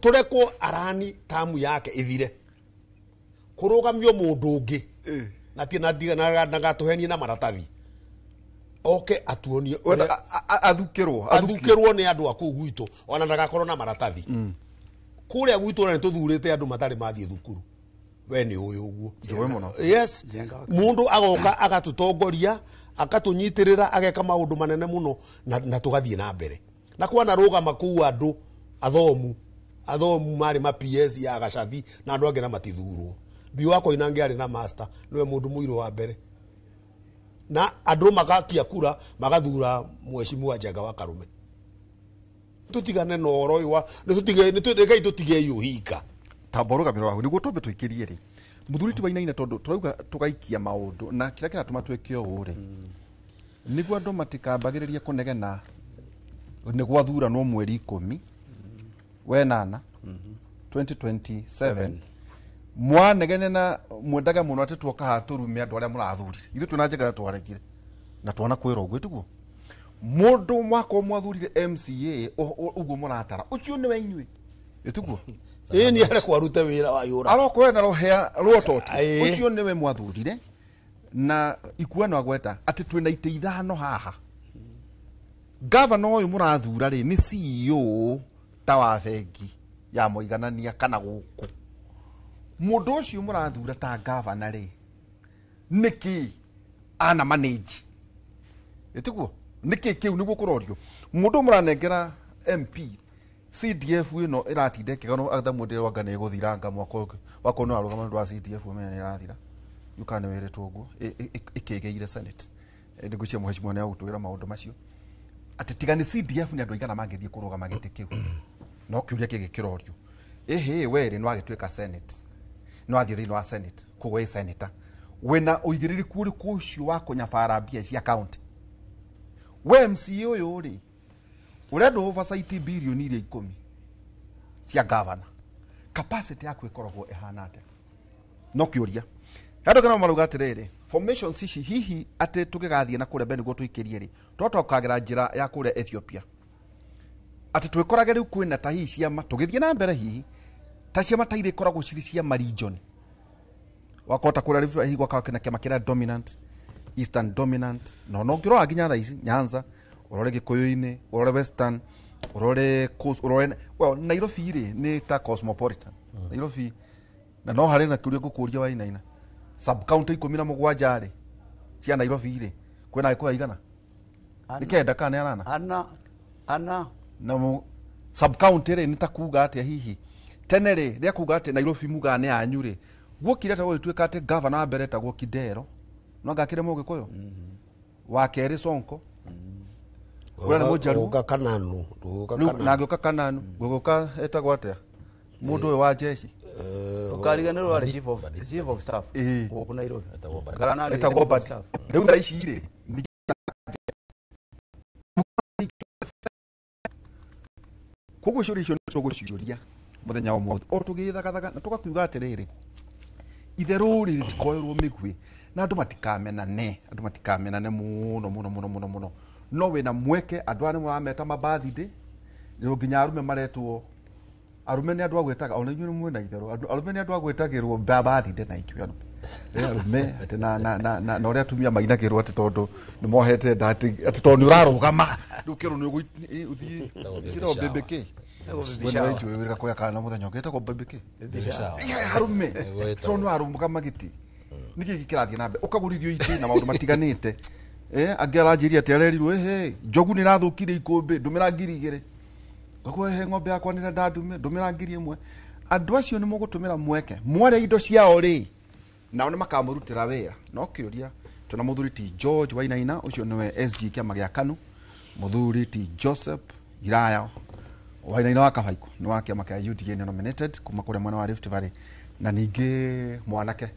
tũrekwo arani tamu yake ĩthire, kũrũgamio mũndũ ũngĩ na ti na gatũhenie na maratathi, oke atuonie Wenda ũrĩa- athukĩrwo. Athukĩrwo nĩ andũ a kũu gwitũ, ona ndagakorwo na maratathi. Kũrĩa gwitũ ona nĩ tũthurĩte andũ matarĩ mathiĩ thukuru. We nĩ ũĩ ũguo. Njũĩ mũno. Yes. Njenga wa- Mũndũ agoka agatũtongoria, akatũnyitĩrĩra, ageka maũndũ manene mũno na tũgathiĩ na mbere. Na kwana rũgama kũu andũ athomu, athomu marĩ ma PS ya Gacathi na andũ angĩ na matithurwo. Mbiũ wa Koinange arĩ na master, nĩwe mũndũ mũirũ wa mbere, na andũ magakia kura magathura mheshimiwa Njenga wa Karume. Tũtigane na ũhoro ũyũ wa nĩ rekei tũtige ũhinga. Tamba ũrũgamĩrĩro waku nĩguo twambe tũikĩrie rĩ, mũthuri ti Wainaina, tondũ tũrauga tũgaikia maũndũ na kĩrĩa kĩratũma twĩke ũũ rĩ, nĩguo andũ matikambagĩrĩrie kũnegena nĩ gwathuranwo mweri 10 wenana 2027. Mwanegene na mwendage mũno atĩ tuoka haha tũrume andũ arĩa mũrathurire. Ithuĩ twĩna njega twaregire na twana kwĩrwo ũguo tiguo mũndũ mwakorwo mwathurire MCA ũguo mũratara ũcio nĩwe inyuĩ, ĩtiguo? Ĩĩ, nĩ arekwo arute wĩra wa yũra. Arokorwo ena rũhĩa rwototi. Aĩ. Ũcio nĩwe mwathurire na ikuano agweta atĩ twĩna itĩ 5 haha. Gavana ũyũ mũrathura rĩ nĩ CEO ta wa bengi ya mũiganania kana gũkũ. Mũndũ ũcio mũrathura ta gavana rĩ, nĩkĩ ana manage, ĩtiguo? Nĩkĩ kĩu nĩguo kũrorio mũndũ ũyũ mũranengera MP? CDF ĩno ĩratinda ĩkĩganwo atha mũndũ wanga nĩ ĩgũthiranga mwaka ũngĩ wakorwo nĩ warũgama nĩ ũndũ wa CDF, ũmenye nĩ ĩrathira. Yukana nĩ wĩrĩtwo ũguo ĩkĩgĩire Senate. Nĩngwĩciria mheshimiwa nĩ agũtwĩra maũndũ macio atĩ tiga nĩ CDF nĩ andũ aigana mangĩthiĩ kũrũgama gĩtĩ kĩu. No kĩũria kĩngĩ kĩrorio, ĩhĩ werĩ nĩ wagĩtuĩka Senate, nĩ wathiĩ thĩinĩ wa Senate, koguo wĩ senator, wĩna ũigĩrĩrĩku ũrĩkũ ũcio wa kũnyabara mbia cia county? We MCA ũyũ rĩ, ũrenda oversight birioni iria 10 cia governor, capacity yaku ĩkoragwo ĩhana atĩa? No kĩũria andũ kana marauga atĩrĩrĩ, formations ici hihi atĩ tũgĩgathiĩ na kũrĩa mbere nĩguo tũikĩrie rĩ, twatokagĩra njĩra ya kũrĩa Ethiopia atĩ twĩkorage rĩu kwĩna ta hihi ciama tũgĩthiĩ na mbere, hihi ta ciama ta iria ikoragwo cirĩ ciama region, wakota kũrĩa Rift hihi gwakawa kĩna kĩama kĩrĩa dominant, Eastern dominant, no ũngĩrora nginya thaa ici Nyanza, ũrore Gĩkũyũ-inĩ, ũrore Western, ũrore Coast, ũrore, well, Nairobi rĩ nĩ ta cosmopolitan Nairobi. Na no harĩ na kĩũria ngũkũria Wainaina, sub county 17 rĩ cia Nairobi rĩ, kwĩna Agĩkũyũ aigana? Nĩ 9 kana nĩ 8? Ana ana. Na sub county rĩ nĩ ta kuga atĩa? Hihi tene rĩ rĩa kuga atĩ Nairobi mugaga nĩ yanyu rĩ, guokire ta gũgĩtuĩka atĩ gavana wa mbere etagwo Kidero, no ngakĩre Mũgĩkũyũ, wa kerĩ Sonko, Ũrĩa nĩ Mũjaruo. Ũka Kananu, ndũgũka Rĩu Kananu. na ngĩũka Kananu, ngũgũka etagwo atĩa mũndũ ũyũ wa jeshi? Ũkariganĩrwo arĩ chief of staff Ĩĩ. gũkũ Nairobi. Etagwo Badi. Kana arĩ Etagwo chief of Badi. staff. Rĩu thaa ici rĩ, koguo ciũria icio nĩ tũgũciũria mũthenya wa ũmũthĩ o tũgĩthagathaga na tũgakiuga atĩrĩrĩ, itherũ rĩ rĩtikoerwo mĩguĩ na andũ matikamenane, andũ matikamenane mũno mũno mũno mũno mũno. No wĩna mweke, andũ aya nĩ mũrameta mabathithĩ rĩu, nginya arume maretwo, arume nĩ andũ agwĩtaga, ona inyuĩ nĩ mwĩna itherũ, arume nĩ andũ agwĩtagĩrwo bathithĩ na inyuĩ arume. Arume atĩ na ũrĩa atumia mainagĩrwo atĩ tondũ nĩ mohete nda, atĩ tondũ nĩ ũrarũgama rĩu kĩrwo nĩ ũgũthiĩ Ĩtagwo baby ciĩtagwo shower. baby kĩ. Baby we shower. nä wä kuoya kana muthenya å ngä baby kä Baby shower. harume Nĩguo ĩtagwo. tondå arumũka magĩti nĩkĩ gĩkĩ kĩrathiĩ na mbere ũkagũrithio itĩ na maũndũ matiganĩte. Angĩ aranjĩria atĩ arerirwo ĩhĩ njogu nĩ ĩrathũkire ikũmbĩ ndũmĩra 2000 ngakua he ng'ombe yakwa nĩ nda ndume ndũmĩra 1000. Andũ acio nĩ mũgũtũmĩra mweke mwarĩa indo ciao rĩ nao nĩ makamũrutĩra wĩra. No kĩũria twĩna mũthuri ti George Wainaina ũcio nĩwe SG kĩama gĩa KANU, mũthuri ti Joseph Iraya Wainaina wa Kabaikũ nĩ wa kĩama kĩa UDA nĩ nominated kuma kũrĩa mwena wa Rift Valley, na ningĩ mwanake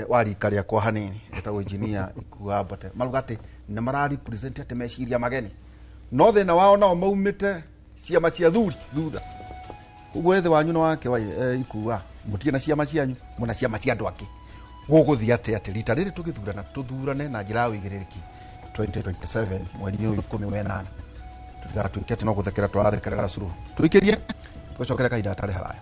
wa rika rĩakwa hanini etagwo engineer Ikua Mbote. Maruga atĩ nĩ mara represent atĩ meciria mageni, no thĩna wao nao maumĩte ciama cia thuri thutha. Koguo ethĩ wanyu nĩ wake wa Ikua mũtige na ciama cianyu mũna ciama cia andũ angĩ. Gũgũthiĩ atĩ atĩ rita rĩrĩ tũgĩthurana tũthurane na njĩra ya ũigĩrĩrĩki 2027 mweri ũyũ 18 tũtigatuĩke atĩ no gũthekera tũrathekerera Suluhu. Tũikĩrie tũgacokera kahinda gatarĩ haraya.